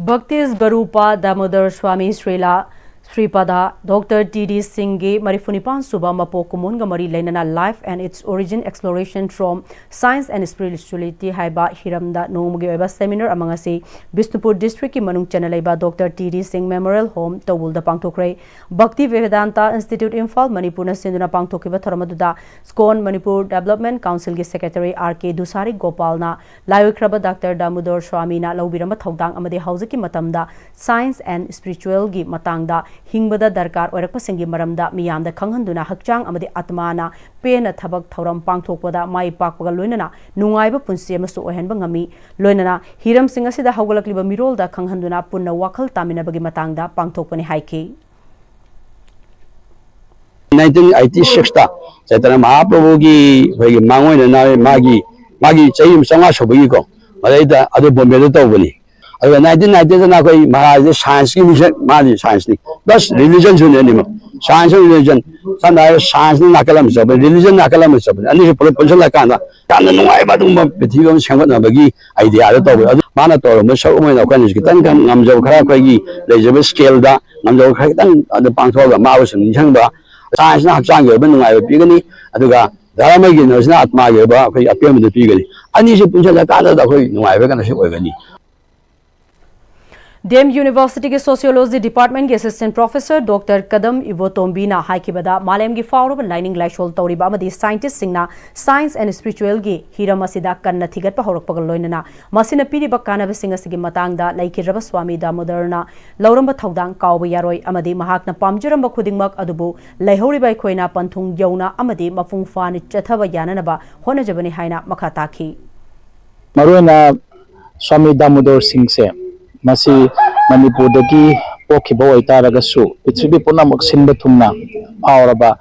ꯚꯛꯇꯤꯁ ꯕꯔꯨꯄꯥ Damodar Swami Srila Sripada doctor T D ꯁꯤꯡꯒꯤ ꯃꯔꯤꯐꯨꯅꯤꯄꯥꯟ ꯁꯨꯕ ꯃꯄꯣꯛ ꯀꯨꯝꯑꯣꯟꯒ ꯃꯔꯤ ꯂꯩꯅꯅ Life and Its Origin Exploration from Science and Spirituality ꯍꯥꯏꯕ ꯍꯤꯔꯝꯗ ꯅꯣꯡꯃꯒꯤ ꯑꯣꯏꯕ ꯁꯦꯃꯤꯅꯥꯔ ꯑꯃ ꯉꯁꯤ ꯕꯤꯁꯅꯨꯄꯨꯔ ꯗꯤꯁꯇ꯭ꯔꯤꯛꯀꯤ ꯃꯅꯨꯡ ꯆꯟꯅ ꯂꯩꯕ ꯗꯣꯛꯇꯔ ꯇꯤ ꯗꯤ ꯁꯤꯡ ꯃꯦꯃꯣꯔꯤꯌꯦꯜ ꯍꯣꯝ ꯇꯧꯕꯨꯜꯗ ꯄꯥꯡꯊꯣꯛꯈ꯭ꯔꯦ꯫ ꯚꯛꯇꯤ ꯚꯦꯗꯥꯟꯇ ꯏꯟꯁꯇꯤꯇ꯭ꯌꯨꯠ ꯏꯝꯐꯥꯜ ꯃꯅꯤꯄꯨꯔꯅ ꯁꯤꯟꯗꯨꯅ ꯄꯥꯡꯊꯣꯛꯈꯤꯕ ꯊꯧꯔꯝ ꯑꯗꯨꯗ ꯁ꯭ꯀꯣꯟ ꯃꯅꯤꯄꯨꯔ ꯗꯦꯕꯂꯞꯃꯦꯟ ꯀꯥꯎꯟꯁꯤꯜꯒꯤ ꯁꯦꯀ꯭ꯔꯦꯇꯔꯤ ꯑꯥꯔ ꯀꯦ ꯗꯨꯁꯥꯔꯤ ꯒꯣꯄꯥꯜꯅ ꯂꯥꯏꯑꯣꯏꯈ꯭ꯔꯕ ꯗꯥꯛꯇꯔ ꯗꯥꯃꯨꯗꯣꯔ ꯁ꯭ꯋꯥꯃꯤꯅ ꯂꯧꯕꯤꯔꯝꯕ ꯊꯧꯗꯥꯡ ꯑꯃꯗꯤ ꯍꯧꯖꯤꯛꯀꯤ ꯃꯇꯝꯗ ꯁꯥꯏꯟꯁ ꯑꯦꯟ ꯁ꯭ꯄꯤꯔꯤꯆꯨꯋꯦꯜꯒꯤ ꯃꯇꯥꯡꯗ ꯍꯤꯡꯕꯗ ꯗꯔꯀꯥꯔ ꯑꯣꯏꯔꯛꯄꯁꯤꯡꯒꯤ ꯃꯔꯝꯗ ꯃꯤꯌꯥꯝꯗ ꯈꯪꯍꯟꯗꯨꯅ ꯍꯛꯆꯥꯡ ꯑꯃꯗꯤ ꯑꯥꯠꯃꯥꯅ ꯄꯦꯟꯅ ꯊꯕꯛ ꯊꯧꯔꯝ ꯄꯥꯡꯊꯣꯛꯄꯗ ꯃꯥꯏ ꯄꯥꯛꯄꯒ ꯂꯣꯏꯅꯅ ꯅꯨꯡꯉꯥꯏꯕ ꯄꯨꯟꯁꯤ ꯑꯃꯁꯨ ꯑꯣꯏꯍꯟꯕ ꯉꯝꯃꯤ꯫ ꯂꯣꯏꯅꯅ ꯍꯤꯔꯝꯁꯤꯡ ꯑꯁꯤꯗ ꯍꯧꯒꯠꯂꯛꯂꯤꯕ ꯃꯤꯔꯣꯜꯗ ꯈꯪꯍꯟꯗꯨꯅ ꯄꯨꯟꯅ ꯋꯥꯈꯜ ꯇꯥꯃꯤꯟꯅꯕꯒꯤ ꯃꯇꯥꯡꯗ ꯄꯥꯡꯊꯣꯛꯄꯅꯤ ꯍꯥꯏꯈꯤ꯫ ꯅꯥꯏꯟꯇꯤꯟ ꯑꯩꯠꯇꯤ ꯁꯤꯛꯁꯇ ꯆꯩꯇꯟꯌ ꯃꯍꯥꯄ꯭ꯔꯚꯨꯒꯤ ꯑꯩꯈꯣꯏꯒꯤ ꯃꯥꯡꯑꯣꯏꯅꯅ ꯃꯥꯒꯤ ꯃꯥꯒꯤ ꯆꯍꯤ ꯆꯥꯝꯃꯉꯥ ꯁꯨꯕꯒꯤꯀꯣ, ꯃꯗꯩꯗ ꯑꯗꯨ ꯕꯣꯝꯕꯦꯗ ꯇꯧꯕꯅꯤ꯫ ꯑꯗꯨꯒ ꯅꯥꯏꯟꯇꯤꯟ ꯅꯥꯏꯟꯇꯤꯗꯅ ꯑꯩꯈꯣꯏ ꯃꯍꯥꯔꯥꯖꯁꯦ ꯁꯥꯏꯟꯁꯀꯤ ꯃꯤꯁꯛ, ꯃꯥꯗꯤ ꯁꯥꯏꯟꯁꯅꯤ, ꯄ꯭ꯂꯁ ꯔꯤꯂꯤꯖꯟꯁꯨꯅꯦ ꯑꯅꯤꯃꯛ꯫ ꯁꯥꯏꯟꯁ ꯑꯃ ꯔꯤꯂꯤꯖꯟ, ꯁꯝꯅ ꯍꯥꯏꯔꯕꯗ ꯁꯥꯏꯟꯁꯅ ꯅꯥꯀꯜ ꯑꯃ ꯆꯠꯄꯅꯤ, ꯔꯤꯂꯤꯖꯟ ꯅꯥꯀꯜ ꯑꯃ ꯆꯠꯄꯅꯤ, ꯑꯅꯤꯁꯤ ꯄꯨꯂꯞ ꯄꯨꯟꯁꯤꯜꯂꯀꯥꯟꯗ ꯌꯥꯝꯅ ꯅꯨꯡꯉꯥꯏꯕ ꯑꯗꯨꯒꯨꯝꯕ ꯄ꯭ꯔꯤꯊꯤꯕꯤ ꯑꯃ ꯁꯦꯝꯒꯠꯅꯕꯒꯤ ꯑꯥꯏꯗꯤꯌꯥꯗ ꯇꯧꯕ꯫ ꯑꯗꯨ ꯃꯥꯅ ꯇꯧꯔꯝꯕ ꯁꯔꯨꯛ ꯑꯃ ꯑꯣꯏꯅ ꯑꯩꯈꯣꯏꯅꯁꯨ ꯈꯤꯇꯪ ꯈꯤꯇꯪ ꯉꯝꯖꯕ ꯈꯔ ꯑꯩꯈꯣꯏꯒꯤ ꯂꯩꯖꯕ ꯁ꯭ꯀꯦꯜꯗ ꯉꯝꯖꯕ ꯈꯔ ꯈꯤꯇꯪ ꯑꯗꯨ ꯄꯥꯡꯊꯣꯛꯑꯒ ꯃꯥꯕꯨꯁꯨ ꯅꯤꯡꯁꯤꯡꯕ꯫ ꯁꯥꯏꯟꯁꯅ ꯍꯛꯆꯥꯡꯒꯤ ꯑꯣꯏꯕ ꯅꯨꯡꯉꯥꯏꯕ ꯄꯤꯒꯅꯤ, ꯑꯗꯨꯒ ꯙꯔꯃꯒꯤ ꯀꯩꯅꯣꯁꯤꯅ ꯑꯥꯠꯃꯥꯒꯤ ꯑꯣꯏꯕ ꯑꯩꯈꯣꯏ ꯑꯄꯦꯟꯕꯗꯨ ꯄꯤꯒꯅꯤ꯫ ꯑꯅꯤꯁꯤ ꯄꯨꯟꯁꯤꯜꯂꯀꯥꯟꯗ ꯑꯩꯈꯣꯏ ꯅꯨꯡꯉꯥꯏꯕ ꯀꯩꯅꯣꯁꯤ ꯑꯣꯏꯒꯅꯤ꯫ ꯗꯤ ꯑꯦꯝ ꯌꯨꯅꯤꯚꯔꯁꯤꯇꯤꯒꯤ ꯁꯣꯁꯤꯌꯣꯂꯣꯖꯤ ꯗꯤꯄꯥꯔꯠꯃꯦꯟꯒꯤ ꯑꯦꯁꯤꯁꯇꯦꯟꯠ ꯄ꯭ꯔꯣꯐꯦꯁꯔ ꯗꯣꯛꯇꯔ ꯀꯗꯝ ꯏꯕꯣꯇꯣꯝꯕꯤꯅ ꯍꯥꯏꯈꯤꯕꯗ, ꯃꯥꯂꯦꯝꯒꯤ ꯐꯥꯎꯔꯕ ꯂꯥꯏꯅꯤꯡ ꯂꯥꯏꯁꯣꯜ ꯇꯧꯔꯤꯕ ꯑꯃꯗꯤ ꯁꯥꯏꯟꯇꯤꯁꯁꯤꯡꯅ ꯁꯥꯏꯟꯁ ꯑꯦꯟ ꯁ꯭ꯄꯤꯔꯤꯆꯨꯋꯦꯜꯒꯤ ꯍꯤꯔꯝ ꯑꯁꯤꯗ ꯀꯟꯅ ꯊꯤꯒꯠꯄ ꯍꯧꯔꯛꯄꯒ ꯂꯣꯏꯅꯅ ꯃꯁꯤꯅ ꯄꯤꯔꯤꯕ ꯀꯥꯟꯅꯕꯁꯤꯡ ꯑꯁꯤꯒꯤ ꯃꯇꯥꯡꯗ ꯂꯩꯈꯤꯗ꯭ꯔꯕ ꯁ꯭ꯋꯥꯃꯤ ꯗꯥꯃꯣꯗꯔꯅ ꯂꯧꯔꯝꯕ ꯊꯧꯗꯥꯡ ꯀꯥꯎꯕ ꯌꯥꯔꯣꯏ ꯑꯃꯗꯤ ꯃꯍꯥꯛꯅ ꯄꯥꯝꯖꯔꯝꯕ ꯈꯨꯗꯤꯡꯃꯛ ꯑꯗꯨꯕꯨ ꯂꯩꯍꯧꯔꯤꯕ ꯑꯩꯈꯣꯏꯅ ꯄꯟꯊꯨꯡ ꯌꯧꯅ ꯑꯃꯗꯤ ꯃꯄꯨꯡ ꯐꯥꯅ ꯆꯠꯊꯕ ꯌꯥꯅꯅꯕ ꯍꯣꯠꯅꯖꯕꯅꯤ ꯍꯥꯏꯅ ꯃꯈꯥ ꯇꯥꯈꯤ꯫ ꯃꯔꯨꯑꯣꯏꯅ ꯁ꯭ꯋꯥꯃꯤ ꯗꯥꯃꯣꯗꯣꯔ ꯁꯤꯡꯁꯦ ꯃꯁꯤ ꯃꯅꯤꯄꯨꯔꯗꯒꯤ ꯄꯣꯛꯈꯤꯕ ꯑꯣꯏꯇꯥꯔꯒꯁꯨ ꯄ꯭ꯔꯤꯊꯤꯕꯤ ꯄꯨꯝꯅꯃꯛ ꯁꯤꯟꯕ ꯊꯨꯡꯅ ꯐꯥꯎꯔꯕ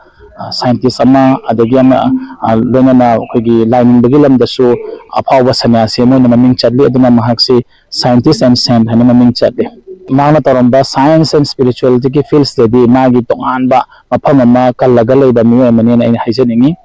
ꯁꯥꯏꯟꯇꯤꯁ ꯑꯃ, ꯑꯗꯒꯤ ꯑꯃ, ꯑ, ꯂꯣꯏꯅꯅ ꯑꯩꯈꯣꯏꯒꯤ ꯂꯥꯏꯅꯤꯡꯕꯒꯤ ꯂꯝꯗꯁꯨ ꯑꯐꯥꯎꯕ ꯁꯟꯌꯥꯁꯤ ꯑꯃ ꯑꯣꯏꯅ ꯃꯃꯤꯡ ꯆꯠꯂꯤ꯫ ꯑꯗꯨꯅ ꯃꯍꯥꯛꯁꯤ scientist and saint ꯍꯥꯏꯅ ꯃꯃꯤꯡ ꯆꯠꯂꯤ꯫ ꯃꯍꯥꯛꯅ ꯇꯧꯔꯝꯕ science and spiritualityꯒꯤ fieldsꯇꯗꯤ ꯃꯥꯒꯤ ꯇꯣꯉꯥꯟꯕ ꯃꯐꯝ ꯑꯃ ꯀꯜꯂꯒ ꯂꯩꯕ ꯃꯤꯑꯣꯏ ꯑꯃꯅꯦꯅ ꯑꯩꯅ ꯍꯥꯏꯖꯅꯤꯡꯉꯤ꯫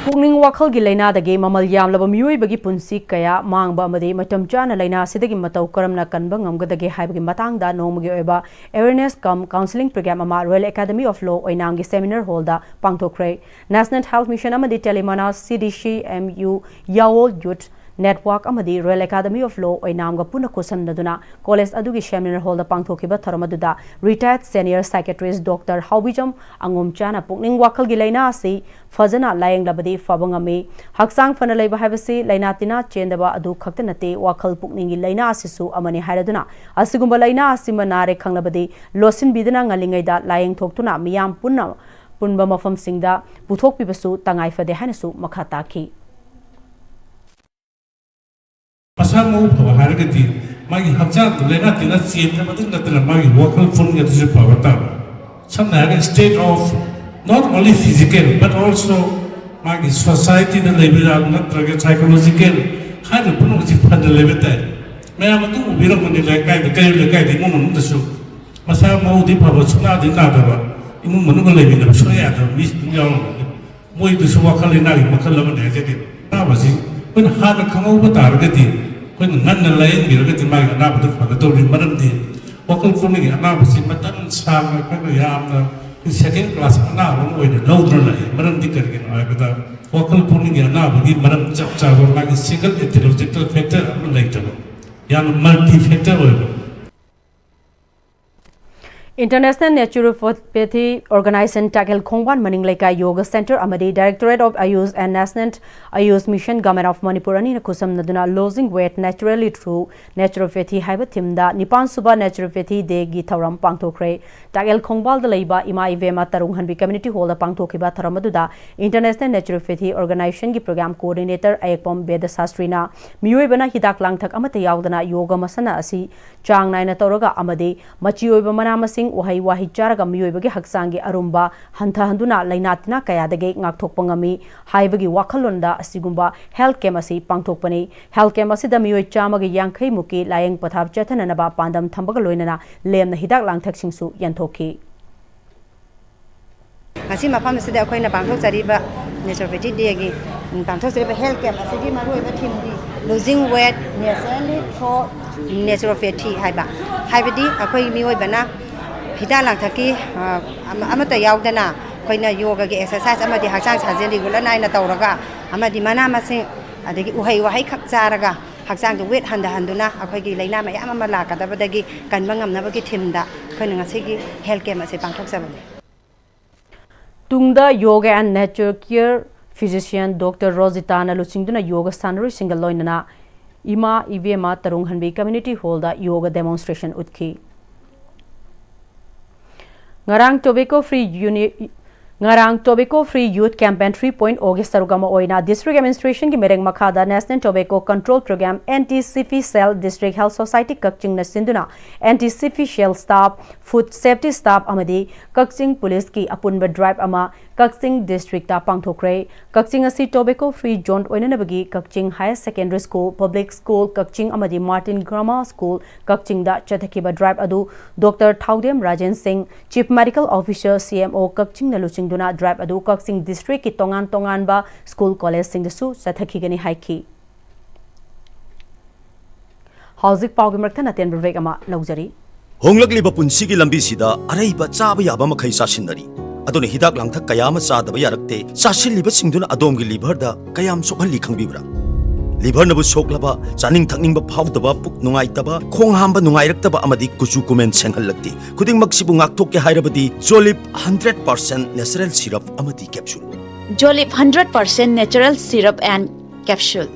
ꯄꯨꯛꯅꯤꯡ ꯋꯥꯈꯜꯒꯤ ꯂꯥꯏꯅꯥꯗꯒꯤ ꯃꯃꯜ ꯌꯥꯝꯂꯕ ꯃꯤꯑꯣꯏꯕꯒꯤ ꯄꯨꯟꯁꯤ ꯀꯌꯥ ꯃꯥꯡꯕ ꯑꯃꯗꯤ ꯃꯇꯝ ꯆꯥꯅ ꯂꯥꯏꯅꯥ ꯑꯁꯤꯗꯒꯤ ꯃꯇꯧ ꯀꯔꯝꯅ ꯀꯟꯕ ꯉꯝꯒꯗꯒꯦ ꯍꯥꯏꯕꯒꯤ ꯃꯇꯥꯡꯗ ꯅꯣꯡꯃꯒꯤ ꯑꯣꯏꯕ awareness cum counselling program ꯑꯃ Royal Academy of Law ꯑꯣꯏꯅꯥꯝꯒꯤ seminar hallꯗ ꯄꯥꯡꯊꯣꯛꯈ꯭ꯔꯦ꯫ National Health Mission ꯑꯃꯗꯤ Telemanas, C D C M U, Yaol Youth Network ꯑꯃꯗꯤ Royal Academy of Law ꯑꯣꯏꯅꯥꯝꯒ ꯄꯨꯟꯅ ꯈꯨꯠꯁꯝꯅꯗꯨꯅ ꯀꯣꯂꯦꯖ ꯑꯗꯨꯒꯤ seminar hallꯗ ꯄꯥꯡꯊꯣꯛꯈꯤꯕ ꯊꯧꯔꯝ ꯑꯗꯨꯗ retired senior psychiatrist Doctor ꯍꯥꯎꯕꯤꯖꯝ ꯑꯉꯣꯝꯆꯥꯅ ꯄꯨꯛꯅꯤꯡ ꯋꯥꯈꯜꯒꯤ ꯂꯥꯏꯅꯥ ꯑꯁꯤ ꯐꯖꯅ ꯂꯥꯌꯦꯡꯂꯕꯗꯤ ꯐꯕ ꯉꯝꯃꯤ꯫ ꯍꯛꯆꯥꯡ ꯐꯅ ꯂꯩꯕ ꯍꯥꯏꯕꯁꯤ ꯂꯥꯏꯅꯥ ꯇꯤꯟꯅꯥ ꯆꯦꯟꯗꯕ ꯑꯗꯨ ꯈꯛꯇ ꯅꯠꯇꯦ, ꯋꯥꯈꯜ ꯄꯨꯛꯅꯤꯡꯒꯤ ꯂꯥꯏꯅꯥ ꯑꯁꯤꯁꯨ ꯑꯃꯅꯤ ꯍꯥꯏꯔꯗꯨꯅ, ꯑꯁꯤꯒꯨꯝꯕ ꯂꯥꯏꯅꯥ ꯑꯁꯤꯃ ꯅꯥꯔꯦ ꯈꯪꯂꯕꯗꯤ ꯂꯣꯠꯁꯤꯟꯕꯤꯗꯅ ꯉꯜꯂꯤꯉꯩꯗ ꯂꯥꯏꯌꯦꯡ ꯊꯣꯛꯇꯨꯅ ꯃꯤꯌꯥꯝ ꯄꯨꯟꯅ ꯄꯨꯟꯕ ꯃꯐꯝꯁꯤꯡꯗ ꯄꯨꯊꯣꯛꯄꯤꯕꯁꯨ ꯇꯉꯥꯏ ꯐꯗꯦ ꯍꯥꯏꯅꯁꯨ ꯃꯈꯥ ꯇꯥꯈꯤ꯫ ꯃꯁꯥ ꯃꯎ ꯐꯕ ꯍꯥꯏꯔꯒꯗꯤ ꯃꯥꯒꯤ ꯍꯛꯆꯥꯡꯗ ꯂꯥꯏꯅꯥ ꯇꯤꯟꯅꯥ ꯆꯦꯟꯕ ꯃꯇꯨꯡ ꯅꯠꯇꯅ ꯃꯥꯒꯤ ꯋꯥꯈꯜ ꯄꯨꯛꯅꯤꯡ ꯑꯗꯨꯁꯨ ꯐꯕ ꯇꯥꯕ꯫ ꯁꯝꯅ ꯍꯥꯏꯔꯒ state of not only physical but also ꯃꯥꯒꯤ societyꯗ ꯂꯩꯕ ꯌꯥꯕ ꯅꯠꯇ꯭ꯔꯒ psychological ꯍꯥꯏꯔꯤꯕ ꯄꯨꯝꯅꯃꯛꯁꯤ ꯐꯅ ꯂꯩꯕ ꯇꯥꯏ꯫ ꯃꯌꯥꯝ ꯑꯗꯨꯝ ꯎꯕꯤꯔꯝꯒꯅꯤ ꯂꯩꯀꯥꯏꯗ, ꯀꯩꯔꯣꯜ ꯂꯩꯀꯥꯏꯗ ꯏꯃꯨꯡ ꯃꯅꯨꯡꯗꯁꯨ ꯃꯁꯥ ꯃꯎꯗꯤ ꯐꯕ, ꯁꯨꯡꯅꯥꯗꯤ ꯅꯥꯗꯕ, ꯏꯃꯨꯡ ꯃꯅꯨꯡꯒ ꯂꯩꯃꯤꯟꯅꯕ ꯁꯨꯡꯌꯥ ꯌꯥꯗꯕ ꯃꯤꯁꯨ ꯑꯗꯨꯝ ꯌꯥꯎꯔꯝꯒꯅꯤ꯫ ꯃꯣꯏꯗꯨꯁꯨ ꯋꯥꯈꯜ ꯂꯩꯅꯥꯒꯤ ꯃꯈꯜ ꯑꯃꯅꯤ ꯍꯥꯏꯖꯒꯦ꯫ ꯑꯅꯥꯕꯁꯤ ꯑꯩꯈꯣꯏꯅ ꯍꯥꯟꯅ ꯈꯪꯍꯧꯕ ꯇꯥꯔꯒꯗꯤ, ꯑꯩꯈꯣꯏꯅ ꯉꯟꯅ ꯂꯥꯌꯦꯡꯕꯤꯔꯒꯗꯤ ꯃꯥꯒꯤ ꯑꯅꯥꯕꯗꯨ ꯐꯒꯗꯧꯔꯤ꯫ ꯃꯔꯝꯗꯤ ꯋꯥꯈꯜ ꯄꯨꯛꯅꯤꯡꯒꯤ ꯑꯅꯥꯕꯁꯤ ꯃꯇꯝ ꯁꯥꯡꯅ ꯑꯩꯈꯣꯏꯅ ꯌꯥꯝꯅ second class ꯑꯅꯥꯕ ꯑꯃ ꯑꯣꯏꯅ ꯂꯧꯗꯨꯅ ꯂꯥꯛꯏ꯫ ꯃꯔꯝꯗꯤ ꯀꯔꯤꯒꯤꯅꯣ ꯍꯥꯏꯕꯗ, ꯋꯥꯈꯜ ꯄꯨꯛꯅꯤꯡꯒꯤ ꯑꯅꯥꯕꯒꯤ ꯃꯔꯝ ꯆꯞ ꯆꯥꯕ ꯃꯥꯒꯤ single etiological factor ꯑꯃ ꯂꯩꯇꯕ, ꯌꯥꯝꯅ multi factor ꯑꯣꯏꯕ꯫ International Naturopathy Organization ꯇꯥꯛꯌꯦꯜ ꯈꯣꯡꯕꯥꯟ ꯃꯅꯤꯡ ꯂꯩꯀꯥꯏ ꯌꯣꯒ ꯁꯦꯟꯇꯔ ꯑꯃꯗꯤ Directorate of Ayush and National Ayush Mission Government of Manipur ꯑꯅꯤꯅ ꯈꯨꯠꯁꯝꯅꯗꯨꯅ Losing Weight Naturally Through Naturopathy ꯍꯥꯏꯕ ꯊꯤꯝꯗ ꯅꯤꯄꯥꯟ ꯁꯨꯕ Naturopathy Dayꯒꯤ ꯊꯧꯔꯝ ꯄꯥꯡꯊꯣꯛꯈ꯭ꯔꯦ꯫ ꯇꯥꯛꯌꯦꯜ ꯈꯣꯡꯕꯥꯜꯗ ꯂꯩꯕ ꯏꯃꯥ ꯏꯕꯦꯝꯃ ꯇꯔꯨꯡꯍꯟꯕꯤ Community Hallꯗ ꯄꯥꯡꯊꯣꯛꯈꯤꯕ ꯊꯧꯔꯝ ꯑꯗꯨꯗ International Naturopathy Organizationꯒꯤ Program Coordinator ꯑꯌꯦꯛꯄꯝ ꯕꯦꯗ ꯁꯥꯁꯇ꯭ꯔꯤꯅ ꯃꯤꯑꯣꯏꯕꯅ ꯍꯤꯗꯥꯛ ꯂꯥꯡꯊꯛ ꯑꯃꯠꯇ ꯌꯥꯎꯗꯅ ꯌꯣꯒ ꯃꯁꯥꯟꯅ ꯑꯁꯤ ꯆꯥꯡ ꯅꯥꯏꯅ ꯇꯧꯔꯒ ꯑꯃꯗꯤ ꯃꯆꯤ ꯑꯣꯏꯕ ꯃꯅꯥ ꯃꯁꯤꯡ, ꯎꯍꯩ ꯋꯥꯍꯩ ꯆꯥꯔꯒ ꯃꯤꯑꯣꯏꯕꯒꯤ ꯍꯛꯆꯥꯡꯒꯤ ꯑꯔꯨꯝꯕ ꯍꯟꯊꯍꯟꯗꯨꯅ ꯂꯥꯏꯅꯥ ꯇꯤꯟꯅꯥ ꯀꯌꯥꯗꯒꯤ ꯉꯥꯛꯊꯣꯛꯄ ꯉꯝꯃꯤ ꯍꯥꯏꯕꯒꯤ ꯋꯥꯈꯜꯂꯣꯟꯗ ꯑꯁꯤꯒꯨꯝꯕ health camp ꯑꯁꯤ ꯄꯥꯡꯊꯣꯛꯄꯅꯤ꯫ Health camp ꯑꯁꯤꯗ ꯃꯤꯑꯣꯏ ꯆꯥꯝꯃꯒ ꯌꯥꯡꯈꯩ ꯃꯨꯛꯀꯤ ꯂꯥꯌꯦꯡ ꯄꯊꯥꯞ ꯆꯠꯊꯅꯅꯕ ꯄꯥꯟꯗꯝ ꯊꯝꯕꯒ ꯂꯣꯏꯅꯅ ꯂꯦꯝꯅ ꯍꯤꯗꯥꯛ ꯂꯥꯡꯊꯛꯁꯤꯡꯁꯨ ꯌꯦꯟꯊꯣꯛꯈꯤ꯫ ꯉꯁꯤ ꯃꯐꯝ ꯑꯁꯤꯗ ꯑꯩꯈꯣꯏꯅ ꯄꯥꯡꯊꯣꯛꯆꯔꯤꯕ Naturopathy Dayꯒꯤ, ꯎꯝ, ꯄꯥꯡꯊꯣꯛꯆꯔꯤꯕ health camp ꯑꯁꯤꯒꯤ ꯃꯔꯨꯑꯣꯏꯕ ꯊꯤꯝꯗꯤ Losing Weight Naturally Through Naturopathy ꯍꯥꯏꯕ, ꯍꯥꯏꯕꯗꯤ ꯑꯩꯈꯣꯏ ꯃꯤꯑꯣꯏꯕꯅ ꯍꯤꯗꯥꯛ ꯂꯥꯡꯊꯛꯀꯤ, ꯑ, ꯑꯃ-, ꯑꯃꯠꯇ ꯌꯥꯎꯗꯅ ꯑꯩꯈꯣꯏꯅ ꯌꯣꯒꯒꯤ exercise ꯑꯃꯗꯤ ꯍꯛꯆꯥꯡ ꯁꯥꯖꯦꯜ regular ꯅꯥꯏꯅ ꯇꯧꯔꯒ ꯑꯃꯗꯤ ꯃꯅꯥ ꯃꯁꯤꯡ ꯑꯗꯒꯤ ꯎꯍꯩ ꯋꯥꯍꯩ ꯈꯛ ꯆꯥꯔꯒ ꯍꯛꯆꯥꯡꯗ weight ꯍꯟꯊꯍꯟꯗꯨꯅ ꯑꯩꯈꯣꯏꯒꯤ ꯂꯥꯏꯅꯥ ꯃꯌꯥꯝ ꯑꯃ ꯂꯥꯛꯀꯗꯕꯗꯒꯤ ꯀꯟꯕ ꯉꯝꯅꯕꯒꯤ ꯊꯤꯝꯗ ꯑꯩꯈꯣꯏꯅ ꯉꯁꯤꯒꯤ health camp ꯑꯁꯤ ꯄꯥꯡꯊꯣꯛꯆꯕꯅꯤ꯫ ꯇꯨꯡꯗ Yoga and Nature Care Physician Doctor ꯔꯣꯖꯤꯇꯥꯅ ꯂꯨꯆꯤꯡꯗꯨꯅ ꯌꯣꯒ ꯁꯥꯟꯅꯔꯣꯏꯁꯤꯡꯒ ꯂꯣꯏꯅꯅ ꯏꯃꯥ ꯏꯕꯦꯝꯃ ꯇꯔꯨꯡꯍꯟꯕꯤ Community Hallꯗ ꯌꯣꯒ demonstration ꯎꯠꯈꯤ꯫ ꯉꯔꯥꯡ Tobacco Free Uni-, ꯉꯔꯥꯡ Tobacco Free Youth Campaign three point O ꯒꯤ ꯁꯔꯨꯛ ꯑꯃ ꯑꯣꯏꯅ District Administrationꯒꯤ ꯃꯤꯔꯦꯡ ꯃꯈꯥꯗ National Tobacco Control Program, N T C P Cell, District Health Society ꯀꯛꯆꯤꯡꯅ ꯁꯤꯟꯗꯨꯅ N T C P Cell staff, food safety staff ꯑꯃꯗꯤ ꯀꯛꯆꯤꯡ ꯄꯨꯂꯤꯁꯀꯤ ꯑꯄꯨꯟꯕ drive ꯑꯃ ꯀꯛꯆꯤꯡ districtꯇ ꯄꯥꯡꯊꯣꯛꯈ꯭ꯔꯦ꯫ ꯀꯛꯆꯤꯡ ꯑꯁꯤ tobacco free zone ꯑꯣꯏꯅꯅꯕꯒꯤ ꯀꯛꯆꯤꯡ Higher Secondary School, Public School ꯀꯛꯆꯤꯡ ꯑꯃꯗꯤ Martin Grammar School ꯀꯛꯆꯤꯡꯗ ꯆꯠꯊꯈꯤꯕ drive ꯑꯗꯨ Doctor ꯊꯥꯎꯗꯦꯝ Rajen ꯁꯤꯡ, Chief Medical Officer, C M O ꯀꯛꯆꯤꯡꯅ ꯂꯨꯆꯤꯡꯗꯨꯅ drive ꯑꯗꯨ ꯀꯛꯆꯤꯡ districtꯀꯤ ꯇꯣꯉꯥꯟ ꯇꯣꯉꯥꯟꯕ school collegeꯁꯤꯡꯗꯁꯨ ꯆꯠꯊꯈꯤꯒꯅꯤ ꯍꯥꯏꯈꯤ꯫ ꯍꯧꯖꯤꯛ ꯄꯥꯎꯒꯤ ꯃꯔꯛꯇ ꯑꯇꯦꯟꯕ break ꯑꯃ ꯂꯧꯖꯔꯤ꯫ ꯍꯣꯡꯂꯛꯂꯤꯕ ꯄꯨꯟꯁꯤꯒꯤ ꯂꯝꯕꯤꯁꯤꯗ ꯑꯔꯩꯕ ꯆꯥꯕ ꯌꯥꯕ ꯃꯈꯩ ꯆꯥꯁꯤꯟꯅꯔꯤ꯫ ꯑꯗꯨꯅ ꯍꯤꯗꯥꯛ ꯂꯥꯡꯊꯛ ꯀꯌꯥ ꯑꯃ ꯆꯥꯗꯕ ꯌꯥꯔꯛꯇꯦ꯫ ꯆꯥꯁꯤꯜꯂꯤꯕꯁꯤꯡꯗꯨꯅ ꯑꯗꯣꯝꯒꯤ liverꯗ ꯀꯌꯥꯝ ꯁꯣꯛꯍꯜꯂꯤ ꯈꯪꯕꯤꯕ꯭ꯔꯥ? ꯂꯤꯚꯔꯅꯕꯨ ꯁꯣꯛꯂꯕ, ꯆꯥꯅꯤꯡ ꯊꯛꯅꯤꯡꯕ ꯐꯥꯎꯗꯕ, ꯄꯨꯛ ꯅꯨꯡꯉꯥꯏꯇꯕ, ꯈꯣꯡ ꯍꯥꯝꯕ ꯅꯨꯡꯉꯥꯏꯔꯛꯇꯕ ꯑꯃꯗꯤ ꯀꯨꯆꯨ ꯀꯨꯃꯦꯟ ꯁꯦꯡꯍꯜꯂꯛꯇꯦ꯫ ꯈꯨꯗꯤꯡꯃꯛꯁꯤꯕꯨ ꯉꯥꯛꯊꯣꯛꯀꯦ ꯍꯥꯏꯔꯕꯗꯤ ꯖꯣꯂꯤꯞ ꯍꯟꯗ꯭ꯔꯦꯠ ꯄꯥꯔꯁꯦꯟ ꯅꯦꯆꯔꯦꯜ ꯁꯤꯔꯞ ꯑꯃꯗꯤ capsule. Jolip hundred percent natural syrup and capsule.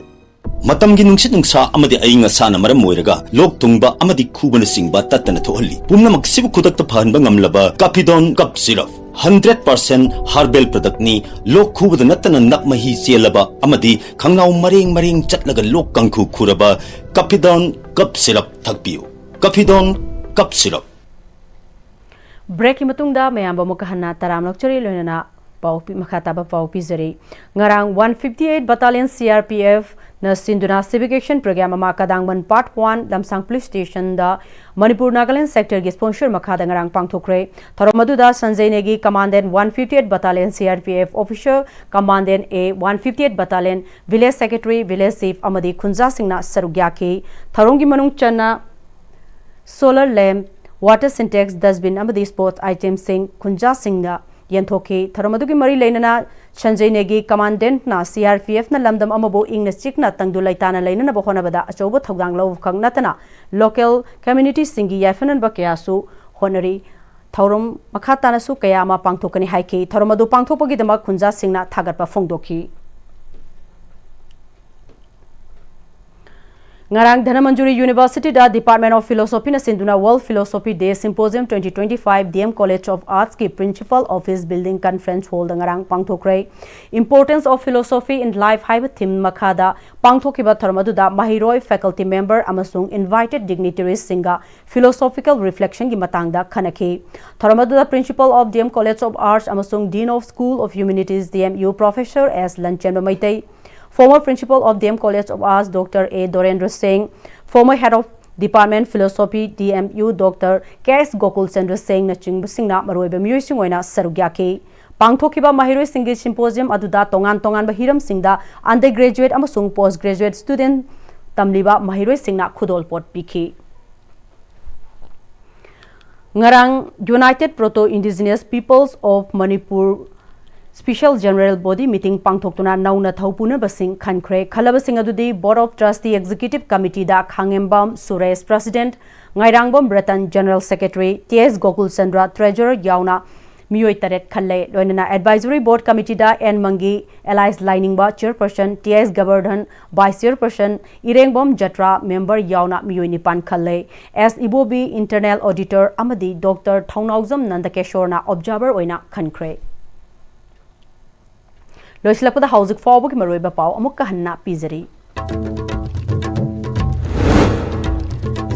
ꯃꯇꯝꯒꯤ ꯅꯨꯡꯁꯤꯠ ꯅꯨꯡꯁꯥ ꯑꯃꯗꯤ ꯑꯏꯪ ꯑꯁꯥꯅ ꯃꯔꯝ ꯑꯣꯏꯔꯒ ꯂꯣꯛ ꯊꯨꯡꯕ ꯑꯃꯗꯤ ꯈꯨꯕꯅꯆꯤꯡꯕ ꯇꯠꯇꯅ ꯊꯣꯛꯍꯜꯂꯤ꯫ ꯄꯨꯝꯅꯃꯛꯁꯤꯕꯨ ꯈꯨꯗꯛꯇ ꯐꯍꯟꯕ ꯉꯝꯂꯕ ꯀꯥꯐꯤꯗꯣꯟ cough syrup. Hundred percent herbal ꯄ꯭ꯔꯗꯛꯅꯤ꯫ ꯂꯣꯛ ꯈꯨꯕꯗ ꯅꯠꯇꯅ ꯅꯞ ꯃꯍꯤ ꯆꯦꯜꯂꯕ ꯑꯃꯗꯤ ꯈꯪꯅꯥꯎ ꯃꯔꯦꯡ ꯃꯔꯦꯡ ꯆꯠꯂꯒ ꯂꯣꯛ ꯀꯥꯡꯈꯨ ꯈꯨꯔꯕ ꯀꯥꯐꯤꯗꯣꯟ ꯀꯞ ꯁꯤꯔꯞ ꯊꯛꯄꯤꯌꯨ꯫ ꯀꯥꯐꯤꯗꯣꯟ cough syrup. ꯕ꯭ꯔꯦꯛꯀꯤ ꯃꯇꯨꯡꯗ ꯃꯌꯥꯝꯕꯨ ꯑꯃꯨꯛꯀ ꯍꯟꯅ ꯇꯔꯥꯝꯅ ꯑꯣꯛꯆꯔꯤ, ꯂꯣꯏꯅꯅ ꯄꯥꯎ ꯄꯤ-, ꯃꯈꯥ ꯇꯥꯕ ꯄꯥꯎ ꯄꯤꯖꯔꯤ꯫ ꯉꯔꯥꯡ one fifty eight Battalion C R P F ꯅ ꯁꯤꯟꯗꯨꯅ Civic Action Program ꯑꯃ ꯀꯗꯥꯡꯕꯟ Part One ꯂꯝꯁꯥꯡ Police Station ꯗ ꯃꯅꯤꯄꯨꯔ ꯅꯥꯒꯥꯂꯦꯟ ꯁꯦꯛꯇꯔꯒꯤ ꯁ꯭ꯄꯣꯟꯁꯔ ꯃꯈꯥꯗ ꯉꯔꯥꯡ ꯄꯥꯡꯊꯣꯛꯈ꯭ꯔꯦ꯫ ꯊꯧꯔꯝ ꯑꯗꯨꯗ ꯁꯟꯖꯩ ꯅꯦꯒꯤ Commandant one fifty eight Battalion C R P F Officer, Commandant A, one fifty eight Battalion, Village Secretary, Village Chief ꯑꯃꯗꯤ ꯈꯨꯟꯖꯥꯁꯤꯡꯅ ꯁꯔꯨꯛ ꯌꯥꯈꯤ꯫ ꯊꯧꯔꯝꯒꯤ ꯃꯅꯨꯡ ꯆꯟꯅ solar lamp, water sintex, dustbin ꯑꯃꯗꯤ sports item ꯁꯤꯡ ꯈꯨꯟꯖꯥꯁꯤꯡꯅ ꯌꯦꯟꯊꯣꯛꯈꯤ꯫ ꯊꯧꯔꯝ ꯑꯗꯨꯒꯤ ꯃꯔꯤ ꯂꯩꯅꯅ ꯁꯟꯖꯩ ꯅꯦꯒꯤ Commandant ꯅ C R P F ꯅ ꯂꯝꯗꯝ ꯑꯃꯕꯨ ꯏꯪꯅ ꯆꯤꯛꯅ ꯇꯪꯗꯨ ꯂꯩꯇꯥꯅ ꯂꯩꯅꯅꯕ ꯍꯣꯠꯅꯕꯗ ꯑꯆꯧꯕ ꯊꯧꯗꯥꯡ ꯂꯧꯕꯈꯛ ꯅꯠꯇꯅ local community ꯁꯤꯡꯒꯤ ꯌꯥꯏꯐꯅꯕ ꯀꯌꯥꯁꯨ ꯍꯣꯠꯅꯔꯤ꯫ ꯊꯧꯔꯝ ꯃꯈꯥ ꯇꯥꯅꯁꯨ ꯀꯌꯥ ꯑꯃ ꯄꯥꯡꯊꯣꯛꯀꯅꯤ ꯍꯥꯏꯈꯤ꯫ ꯊꯧꯔꯝ ꯑꯗꯨ ꯄꯥꯡꯊꯣꯛꯄꯒꯤꯗꯃꯛ ꯈꯨꯟꯖꯥꯁꯤꯡꯅ ꯊꯥꯒꯠꯄ ꯐꯣꯡꯗꯣꯛꯈꯤ꯫ ꯉꯔꯥꯡ Dhanamanjuri University the Department of Philosophy ꯅ ꯁꯤꯟꯗꯨꯅ World Philosophy Day Symposium twenty twenty-five D M College of Arts ꯀꯤ Principal Office Building Conference Hall ꯗ ꯉꯔꯥꯡ ꯄꯥꯡꯊꯣꯛꯈ꯭ꯔꯦ꯫ Importance of Philosophy in Life ꯍꯥꯏꯕ theme ꯃꯈꯥꯗ ꯄꯥꯡꯊꯣꯛꯈꯤꯕ ꯊꯧꯔꯝ ꯑꯗꯨꯗ ꯃꯍꯩꯔꯣꯏ, faculty member ꯑꯃꯁꯨꯡ invited dignitaries ꯁꯤꯡꯒ philosophical reflection ꯒꯤ ꯃꯇꯥꯡꯗ ꯈꯟꯅꯈꯤ꯫ ꯊꯧꯔꯝ ꯑꯗꯨꯗ Principal of D M College of Arts ꯑꯃꯁꯨꯡ Dean of School of Humanities, D M U, Professor S ꯂꯟꯆꯦꯟꯕ Meitei, former Principal of D M College of Arts Doctor A ꯗꯣꯔꯦꯟꯗ꯭ꯔ ꯁꯤꯡ, former Head of Department Philosophy D M U Doctor K S Gokul Chandra ꯁꯤꯡꯅꯆꯤꯡꯕꯁꯤꯡꯅ ꯃꯔꯨꯑꯣꯏꯕ ꯃꯤꯑꯣꯏꯁꯤꯡ ꯑꯣꯏꯅ ꯁꯔꯨꯛ ꯌꯥꯈꯤ꯫ ꯄꯥꯡꯊꯣꯛꯈꯤꯕ ꯃꯍꯩꯔꯣꯏꯁꯤꯡꯒꯤ symposium ꯑꯗꯨꯗ ꯇꯣꯉꯥꯟ ꯇꯣꯉꯥꯟꯕ ꯍꯤꯔꯝꯁꯤꯡꯗ undergraduate ꯑꯃꯁꯨꯡ post graduate student ꯇꯝꯂꯤꯕ ꯃꯍꯩꯔꯣꯏꯁꯤꯡꯅ ꯈꯨꯗꯣꯜꯄꯣꯠ ꯄꯤꯈꯤ꯫ ꯉꯔꯥꯡ United Proto Indigenous Peoples of Manipur Special General Body Meeting ꯄꯥꯡꯊꯣꯛꯇꯨꯅ ꯅꯧꯅ ꯊꯧꯄꯨꯅꯕꯁꯤꯡ ꯈꯟꯈ꯭ꯔꯦ꯫ ꯈꯜꯂꯕꯁꯤꯡ ꯑꯗꯨꯗꯤ Board of Trustee Executive Committeeꯗ Khangembam Suresh President, Ngairangbam Ratan General Secretary, T S Gokul Chandra Treasurer ꯌꯥꯎꯅ ꯃꯤꯑꯣꯏ ꯇꯔꯦꯠ ꯈꯜꯂꯦ꯫ ꯂꯣꯏꯅꯅ Advisory Board Committeeꯗ ꯑꯦꯟ ꯃꯪꯒꯤ alias ꯂꯥꯏꯅꯤꯡꯕ Chairperson, T S Gobardhan Vice Chairperson, Irengbam Jatra Member ꯌꯥꯎꯅ ꯃꯤꯑꯣꯏ ꯅꯤꯄꯥꯟ ꯈꯜꯂꯦ꯫ ꯑꯦꯁ ꯏꯕꯣꯕꯤ Internal Auditor ꯑꯃꯗꯤ Doctor ꯊꯧꯅꯥꯎꯖꯝ ꯅꯟꯗꯀꯦꯁꯣꯔꯅ Observer ꯑꯣꯏꯅ ꯈꯟꯈ꯭ꯔꯦ꯫ ꯂꯣꯏꯁꯤꯜꯂꯛꯄꯗ ꯍꯧꯖꯤꯛ ꯐꯥꯎꯕꯒꯤ ꯃꯔꯨꯑꯣꯏꯕ ꯄꯥꯎ ꯑꯃꯨꯛꯀ ꯍꯟꯅ ꯄꯤꯖꯔꯤ꯫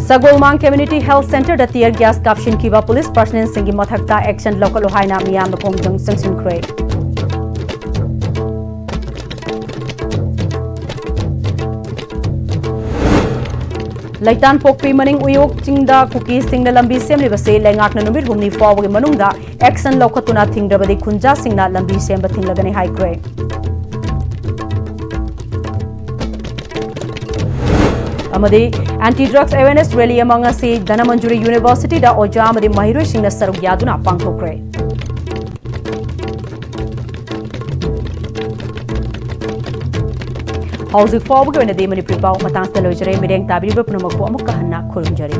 ꯁꯒꯣꯜꯃꯥꯡ Community Health Centreꯗ tear gas ꯀꯥꯞꯁꯤꯟꯈꯤꯕ police personnelꯁꯤꯡꯒꯤ ꯃꯊꯛꯇ action ꯂꯧꯈꯠꯂꯨ ꯍꯥꯏꯅ ꯃꯤꯌꯥꯝꯅ ꯈꯣꯡꯖꯪ ꯆꯪꯁꯤꯟꯈ꯭ꯔꯦ꯫ ꯂꯩꯇꯥꯟꯄꯣꯛꯄꯤ ꯃꯅꯤꯡ ꯎꯌꯣꯛ ꯆꯤꯡꯗ ꯀꯨꯀꯤꯁꯤꯡꯅ ꯂꯝꯕꯤ ꯁꯦꯝꯂꯤꯕꯁꯤ ꯂꯩꯉꯥꯛꯅ ꯅꯨꯃꯤꯠ ꯍꯨꯝꯅꯤ ꯐꯥꯎꯕꯒꯤ ꯃꯅꯨꯡꯗ action ꯂꯧꯈꯠꯇꯨꯅ ꯊꯤꯡꯗ꯭ꯔꯕꯗꯤ ꯈꯨꯟꯖꯥꯁꯤꯡꯅ ꯂꯝꯕꯤ ꯁꯦꯝꯕ ꯊꯤꯡꯂꯒꯅꯤ ꯍꯥꯏꯈ꯭ꯔꯦ꯫ ꯑꯃꯗꯤ Anti Drugs Awareness Rally ꯑꯃ ꯉꯁꯤ ꯙꯅꯃꯟꯖꯨꯔꯤ Universityꯗ ꯑꯣꯖꯥ ꯑꯃꯗꯤ ꯃꯍꯩꯔꯣꯏꯁꯤꯡꯅ ꯁꯔꯨꯛ ꯌꯥꯗꯨꯅ ꯄꯥꯡꯊꯣꯛꯈ꯭ꯔꯦ꯫ ꯍꯧꯖꯤꯛ ꯐꯥꯎꯕꯒꯤ ꯑꯣꯏꯅꯗꯤ ꯃꯅꯤꯄꯨꯔꯤ ꯄꯥꯎ ꯃꯇꯥꯡꯁꯤꯗ ꯂꯣꯏꯖꯔꯦ꯫ ꯃꯤꯠꯌꯦꯡ ꯇꯥꯕꯤꯔꯤꯕ ꯄꯨꯝꯅꯃꯛꯄꯨ ꯑꯃꯨꯛꯀ ꯍꯟꯅ ꯈꯨꯔꯨꯝꯖꯔꯤ꯫